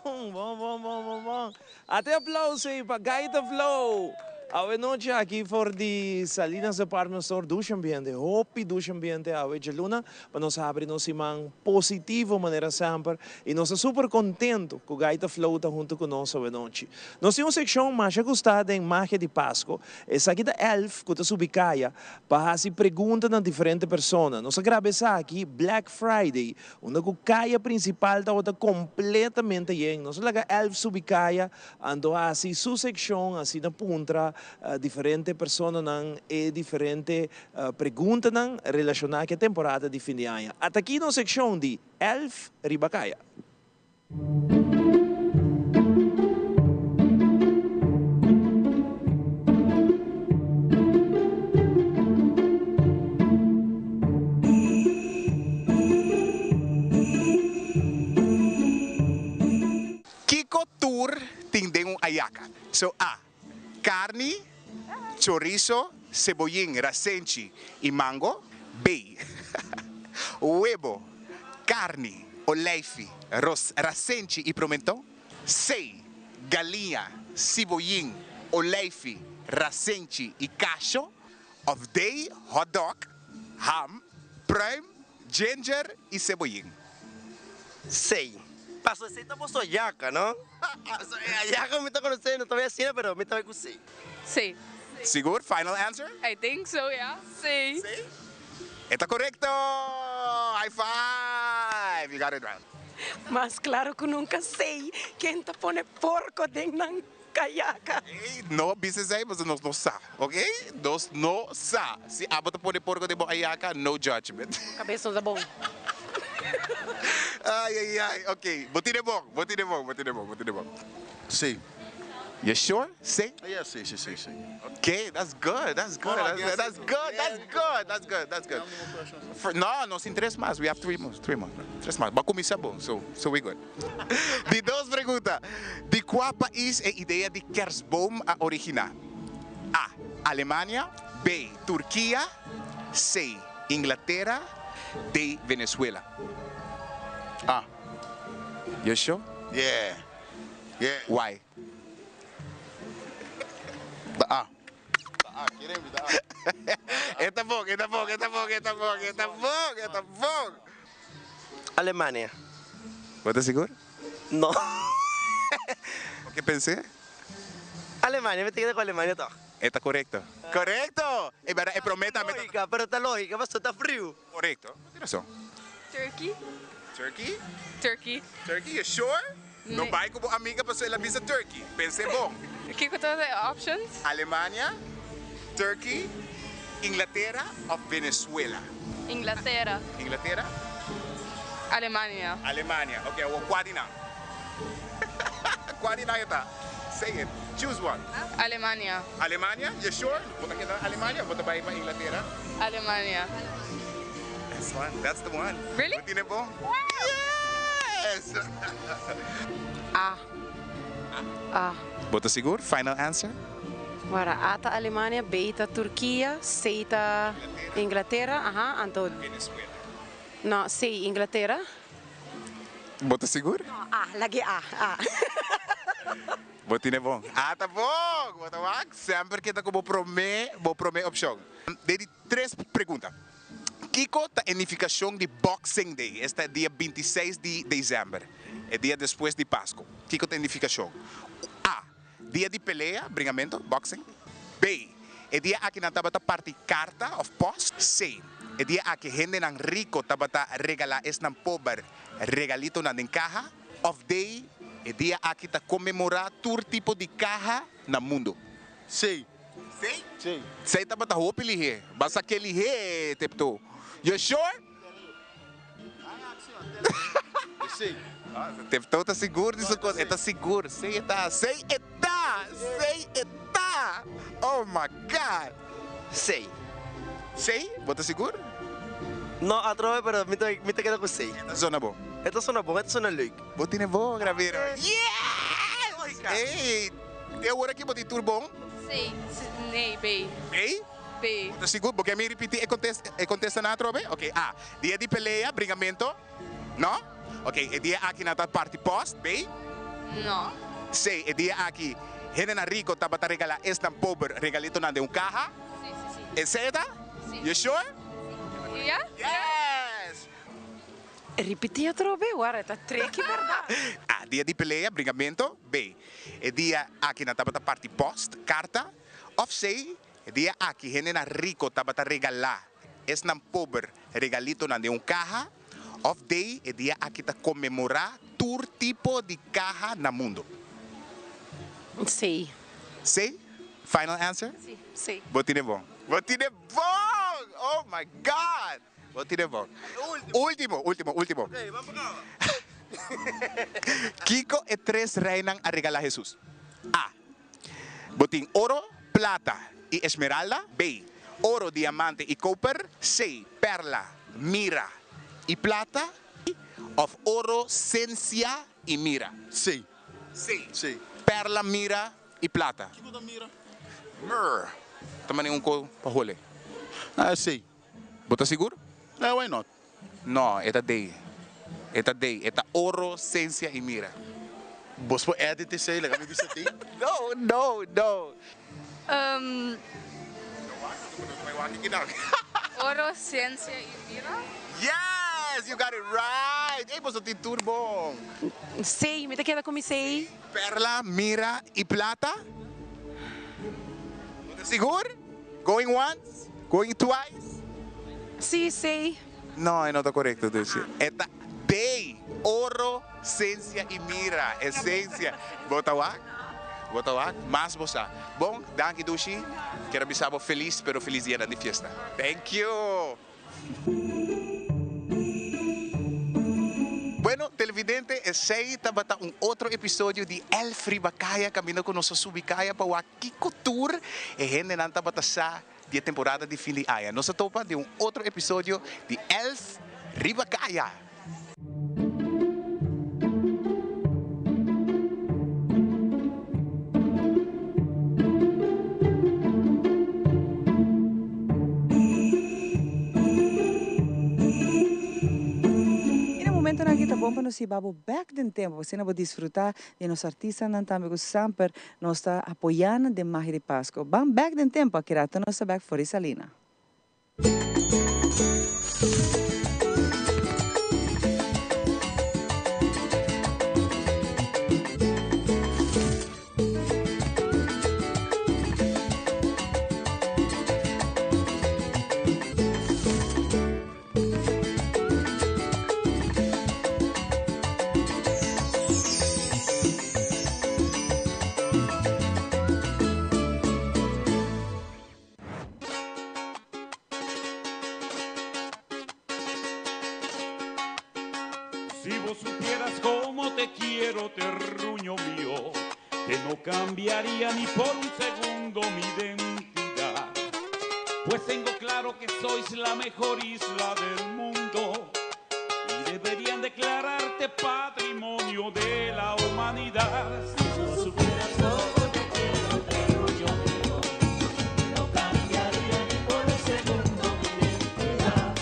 Bon, bon, bon, bon, bon, bon. Ate aplauso ei pa Gaita Flow! Awe nochi aki for di Salinas Department Store dushi ambiente, hopi dushi ambiente awe djaluna pa nos habri nos siman positivo manera semper y nos ta super contento cu Gaita Flow ta hunto cu nos awe nochi. Nos tin un seccion masha gusta den Magia di Pasco, esaki ta Elf cu ta subi caya pa haci pregunta na diferente persona. Nos a graba esaki Black Friday Unda ku kaya prinsipal tabata kompletamente yen. Nos a laga Elf subi kaya, anto a hasi su sekshon, asina puntra diferente personanan e diferente preguntanan relashoná ku e temporada di fin di aña. At'aki nos sekshon di Elf riba kaya. Kiko tur tin den un ayaka? So A. Karni, chorizo, seboyin, rasenchi i mango. B. Webo, karni, oleifi, ros, rasenchi i promentó. C. Galiña, siboyin, oleifi, rasenchi i kasho. Of D. Hotdog, ham, pruim, ginger i seboyin. C. Paso esei ta boso ayaka, no? Paso e ayaka mi ta konosé, no ta bai asina, pero mi ta bai ku C. C. Sigur? Final answer? I think so, ya. C. C. E ta korekto! High five! You got it right. Mas klaro ku nunka C. Ken ta pone porko den nan kayaka? No bisa esei pasobra nos no sa, ok? Nos no sa. Si abo ta pone porko den bo ayaka, no judgment. Kabes no ta bon. Ay ay ay, ok. Bo tin e bon, bo tin e bon, bo tin e bon, bo tin e bon. Sí. You sure? Sí? Yeah, sí, sí, sí, sí. Ok, that's good, that's good, that's good, that's good, that's good, that's good, that's good. No, nos tin tres mas, we have three more, three more, tres mas. Bo a cuminsa bon, so, so we good. Di dos pregunta, Di kua pais e idea di kerstboom a originá? A. Alemania B. Turkia C. Inglatera D. Venezuela A. You sure? Yeah. Yeah. Why? Ta A. Ta A. Kere mi ta A. E ta bon, e ta bon, e ta bon, e ta bon, e ta bon, e ta bon. Alemania. Bo ta sigur? No. Bo ke pens'é? Alemania, mi ta keda ku Alemania tòg. E ta korekto. Korekto! E bèrdat, e promé tambe ta. Lógika, pero ta lógika pasobra ta friu. Korekto, bo tin rason. Turkey. Turkey? Turkey. Turkey, you sure? No bai ku bo amiga pasobra el a bisa Turkey. Pens'é bon. Kiko ta e options? Alemania, Turkey, Inglatera of Venezuela? Inglatera. Inglatera? Alemania. Alemania. Ok, awor kua di nan? Kua di nan e ta? Say it. Choose one. Alemania. Alemania? You sure? Bo ta keda Alemania of bo ta bai pa Inglatera? Alemania. That's one. That's the one. Really? Bo tine bon? Yes! A. A. Bo ta sigur? Final answer? Wara, A ta Alemania, B ta Turkia, C ta Inglatera, aha, anto. Venezuela. No, C, Inglatera. Bo ta sigur? No, A, lag'é A, A. Bo tine bon. A ta bon! Bo ta wak? Semper keda ku bo promé, bo promé opshon. Den di tres pregunta. Kiko ta e nifikashon di Boxing Day, esta e dia bintiseis di desèmber, e dia despues di Pasku? Kiko ta e nifikashon? A. Dia di pelea, bringamento, boxing. B. E dia aki nan tabata parti karta òf pòst. C. E dia aki hendenan riko tabata regalá esnan pober regalitonan den kaha. Òf D. E dia aki ta konmemorá tur tipo di kaha na mundu. C. C? C. C tabata hopi lihé. Basa ke lihé, Tepto. You sure? Tepto ta sigur di su kos. E ta sigur. C e ta. C e ta! C e ta! Oh my God! C. C? Bo ta sigur? No, atrobe, pero mi ta mi ta keda ku C. E ta sona bon. E ta sona bon, e ta sona leuk. Bo tene bon, Gravero. Yes! Ey! Te awor aki bo tin tur bon? C. Nee, B. B? B. Bo ta sigur? Bo ke mi ripiti e kontesta e kontestanan atrobe? Oke, A. Dia di pelea, bringamento. No? Oke, e dia aki nan ta parti post. B. No. C, e dia aki hendenan rico tabata regala esnan pober regalitonan den un caha? Si, si, si. Esey ta? Si. You sure? Ya. Yes! Ripití atrobe, wara, e ta treki berdad. A, dia di pelea, bringamento. B, e dia aki nan tabata parti post, carta. Of C, e dia aki hendenan rico tabata regala esnan pober regalitonan den un caha. Of D, e dia aki ta conmemora tur tipo di caha na mundo. C. C? Final answer? Si, C. Bo tine bon. Bo tine bon! Oh my God! Bo tine bon. Ultimo, ultimo, ultimo. Kiko e tres reinan a regala Jesus? A. Bo tin oro, plata i esmeralda. B. Oro, diamante i koper. C. Perla, mira i plata. Òf oro, sensia i mira. C. C. C. Perla, mira i plata. Kiko ta mira? Myrrh. Ta manera un ko pa hole. Ah, C. Bo ta sigur? Eh, why not? No, e ta D. E ta D. E ta oro, sensia i mira. Bos por edit esei, laga mi bisa tin. No, no, no. Oro, sensia i mira. Yes! You got it right! Ey, boso tin tur bon. C, mi ta keda ku mi C. Perla, mira i plata. Bo ta sigur? Going once? Going twice? Sí, sí. No, e no ta korekto, Dulce. E ta D, oro, sensia i mira. Esensia. Bo ta wak? Bo ta wak? Mas bo sa. Bon, danki Dushi. Kier a bisa bo felis pero felis dianan di fiesta. Thank you! Bueno, televidente, esei tabata un otro episodio di Elf Riba Kaya, kaminda ku nos a subi kaya pa wak kiko tur e hendenan tabata sa di e temporada di fin di aña. Nos a topa den un otro episodio di Elf Riba Kaya! I na momentonan aki ta bon pa nos hiba bo bek den tempu, asina bo disfruta di nos artistanan tambe ku semper nos ta apoya nan den magia di Pasco. Ban bek den tempu, aki rato nos ta bek for di Salina. Si vos supieras cómo te quiero, terruño mío, que no cambiaría ni por un segundo mi identidad. Pues tengo claro que sois la mejor isla del mundo y deberían declararte patrimonio de la humanidad. Si vos supieras cómo te quiero, terruño mío, no cambiaría ni por un segundo mi identidad.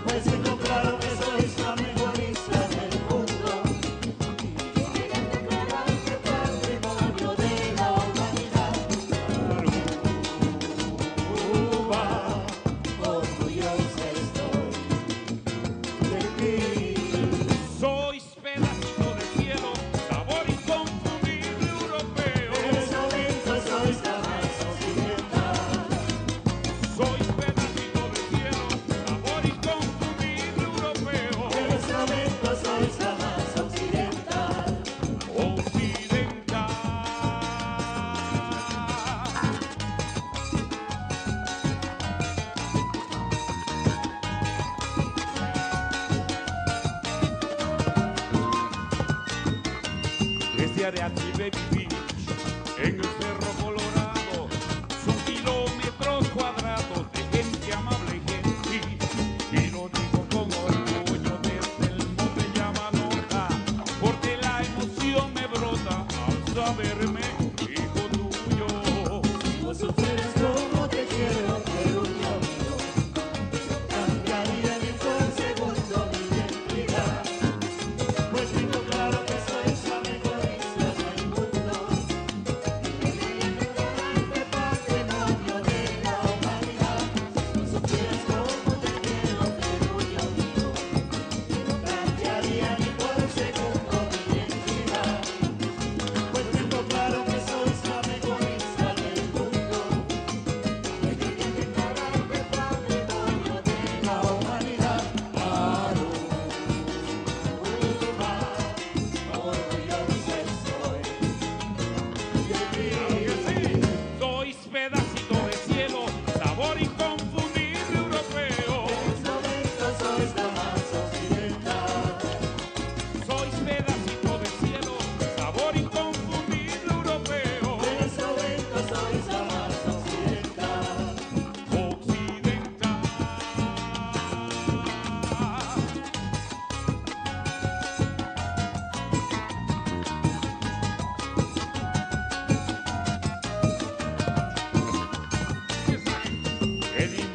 Pues tengo claro que sois la mejor isla del mundo y deberían declararte patrimonio de la humanidad. Aruba, orgullosa estoy de ti. Sois pedacito de cielo, sabor inconfundible europeo. En este momento sois la más occidental. Sois pedacito de cielo, sabor inconfundible europeo. En este momento sois la más occidental. Occidental. Desde Areachi Baby Beach, en el Cerro Colorado, son kilómetros cuadrados de gente amable y gentil. Y lo digo con orgullo desde el monte Yamanota, porque la emoción me brota al saberme hijo tuyo. Si vos supieras cómo te quiero, terruño mío, no cambiaría ni por un segundo mi identidad. Pues tengo claro que sois la mejor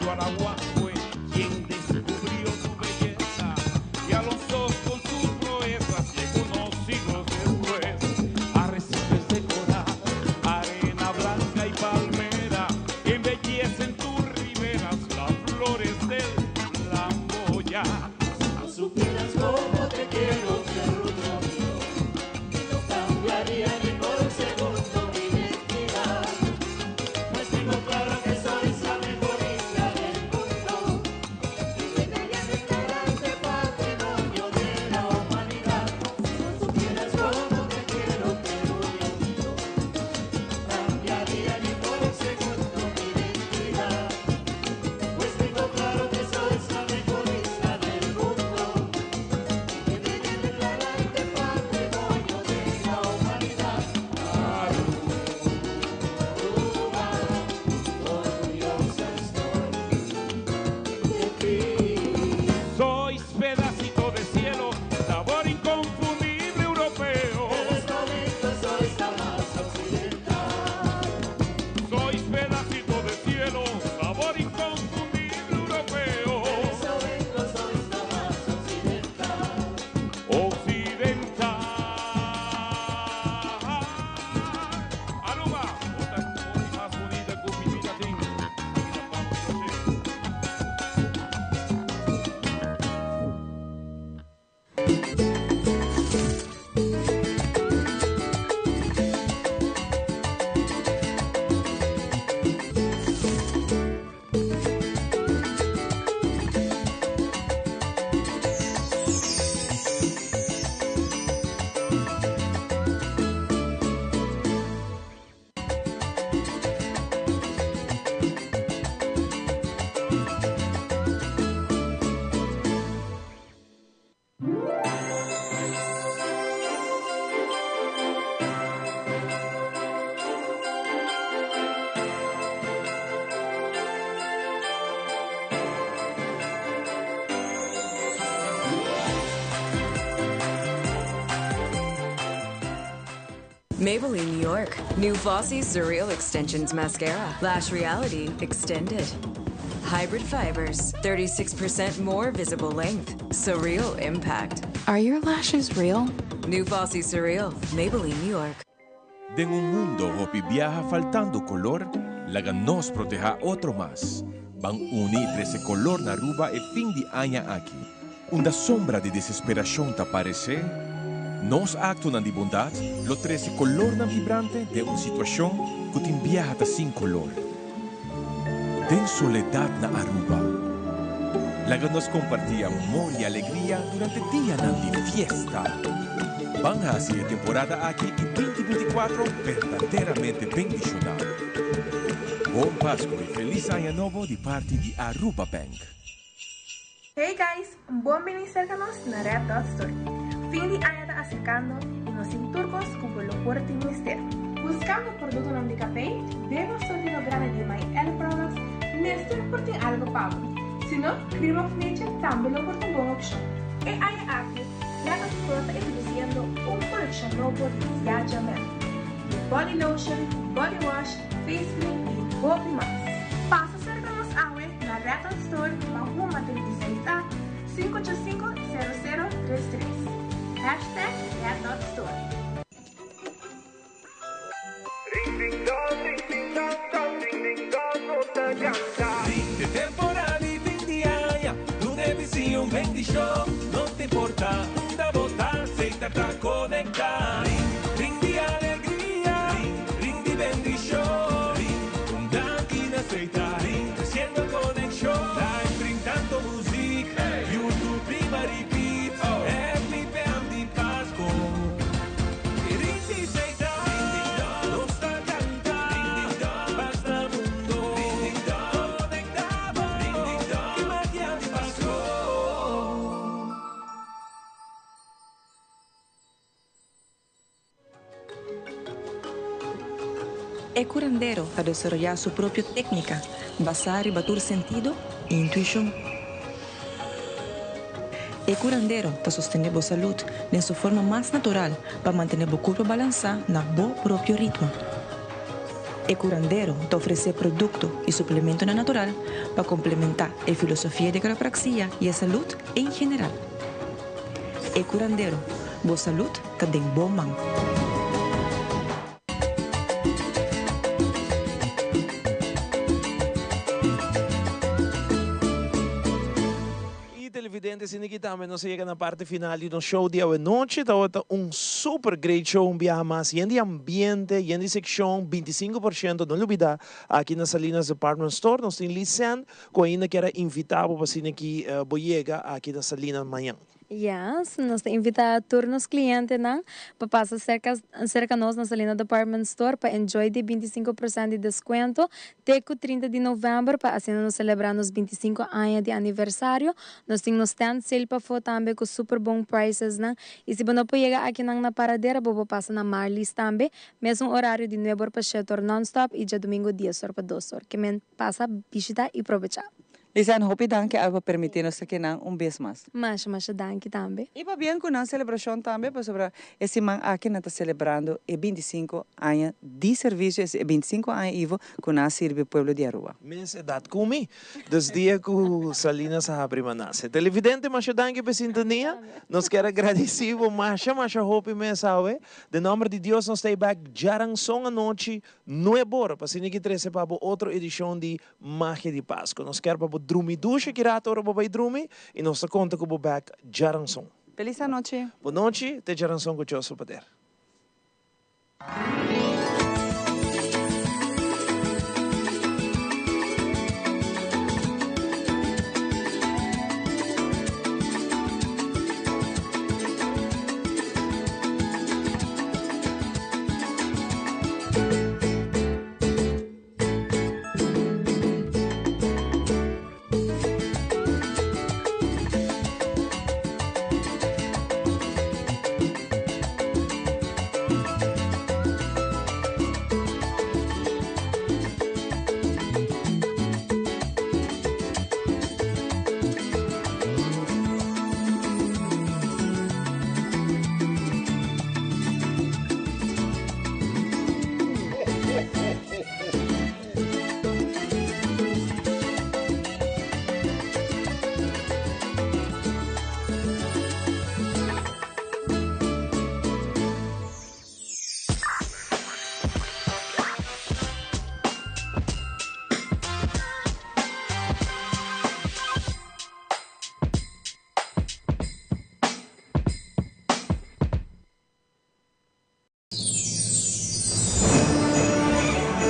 Pedro Araguán fue quien descubrió tu belleza y Alonso con sus proezas llegó unos siglos después. Arrecifes de coral, arena blanca y palmera embellecen tus riberas las flores del Flamboyán. Si no supieras cómo te quiero, terruño mío, que no cambiaría ni por un segundo mi identidad. Pues tengo claro que sois la mejor isla del mundo y debería declararse patrimonio de la humanidad. Si no supieras cómo te quiero, terruño mío, no cambiaría ni por un segundo mi identidad. Pues tengo claro que sois la mejor isla del mundo y debería declararte patrimonio de la humanidad. Aruba, orgullosa estoy de ti. Sois pedacito de cielo, sabor inconfundible europeo. Eres bonito, sois la más occidental. Sois pedacito de cielo, sabor inconfundible europeo. Eres bonito, sois la más occidental. Occidental. Aruba, otra cosa más bonita que mi vida tengo. Maybelline New York. New Flossy Surreal Extensions Mascara. Lash Reality Extended. Hybrid fibers, 36% more visible length. Surreal impact. Are your lashes real? New Flossy Surreal, Maybelline New York. Den un mundo hopi biaha faltando color, laga nos proteha otro mas. Ban uni trece color na Aruba e fin di aña aki. Unda sombra di desesperacion ta parece, nos actonan di bondad lo trece colornan vibrante den un situacion cu tin biaha ta sin color. Den soledad na Aruba, laga nos comparti amor y alegria durante dianan di fiesta. Ban haci e temporada aki y 2024 berdaderamente bendiciona. Bon Pasco y Feliz Aña Nobo di parti di Aruba Bank. Hey guys! Bon bini serka nos na Red Dot Store. Fin di aña ta aserkando i nos tin tur kos ku bo lo por tin mester. Buskando produktonan di kafé? Den nos surtido grandi di My Elle Products mester por tin algu pa bo. Si no, Cream of Nature tambe lo por ta un bon opshon. E aña aki, Red Dot Store ta introdusiendo un kolekshon nobo di Yaja Men. Di body lotion, body wash, face cream i hopi mas. Pasa serka nos awe na Red Dot Store Mahuma 36 A, 585 0033. Hashtag Red Dot Store. Ring ding dong, ring ding dong, dong, ring ding dong, no ta canta. Ring di temporada di fin di aña, duna e bisiña un bendicion. No ta importa unda bo ta, Setar ta conecta. Ring, ring di alegria, ring, ring di bendicion. Ring, un danki na Setar, ring, treciendo conexion. Live ring tanto muziek, YouTube riba repeat. Happy PM di Pasco. Ring di Setar, nos ta canta. Basta mundo, conecta bo. Cu magia di Pasco. E curandero ta desaroyá su propio técnica basá riba tur sentido i intuishon. E curandero ta sostené bo salud den su forma mas natural pa mantené bo curpa balansá na bo propio ritmo. E curandero ta ofrece producto y suplementonan natural pa complementa e filosofia di quiropraxia y e salud en general. E curandero, bo salud ta den bo man. Y televidente sin aki tambe nos a yega na parte final di nos show di awenochi. Tabata un super great show un biaha mas yen di ambiente, yen di seccion, 25% no lubida aki na Salinas Department Store. Nos tin Lisanne cu ainda kier a invita bo pa asina aki bo yega aki na Salinas mañan. Yes, nos ta invita tur nos clientenan pa pasa cerca cerca nos na Salina Department Store pa enjoy di 25% di descuento te cu 30 di november pa asina nos celebra nos 25 aña di aniversario. Nos tin nos stand sale pafo tambe cu super bon pricesnan y si bo no por yega akinan na Paradera bo por pasa na Marlies tambe, mesun horario di nuebe or pa shete or non-stop y djadomingo dies or pa dos or. Ke men pasa bishita y probecha. Lisanne, hopi danki al pa permiti nos ta kinan un bes mas. Masha masha danki tambe. I pabien ku nan selebrashon tambe pasobra e siman aki nan ta selebrando e 25 aña di servisio, e 25 aña Ivo ku nan a sirbi pueblo di Aruba. Mes edat ku mi, dus dia ku Salinas a habri Manasse. Televidente masha danki pa e sintonia. Nos kier a gradisi bo masha masha hopi mes awe. Den nomber di Dios nos ta ei bek djaranson anochi nuebe ora pa asina ki trese pa bo otro edishon di Magia di Pasco. Nos kier pa bo drumi dushi ki rato ora bo bai drumi y nos ta conta cu bo bek djaranson. Feliz anochi. Bon nochi, te djaranson cu Dios su poder.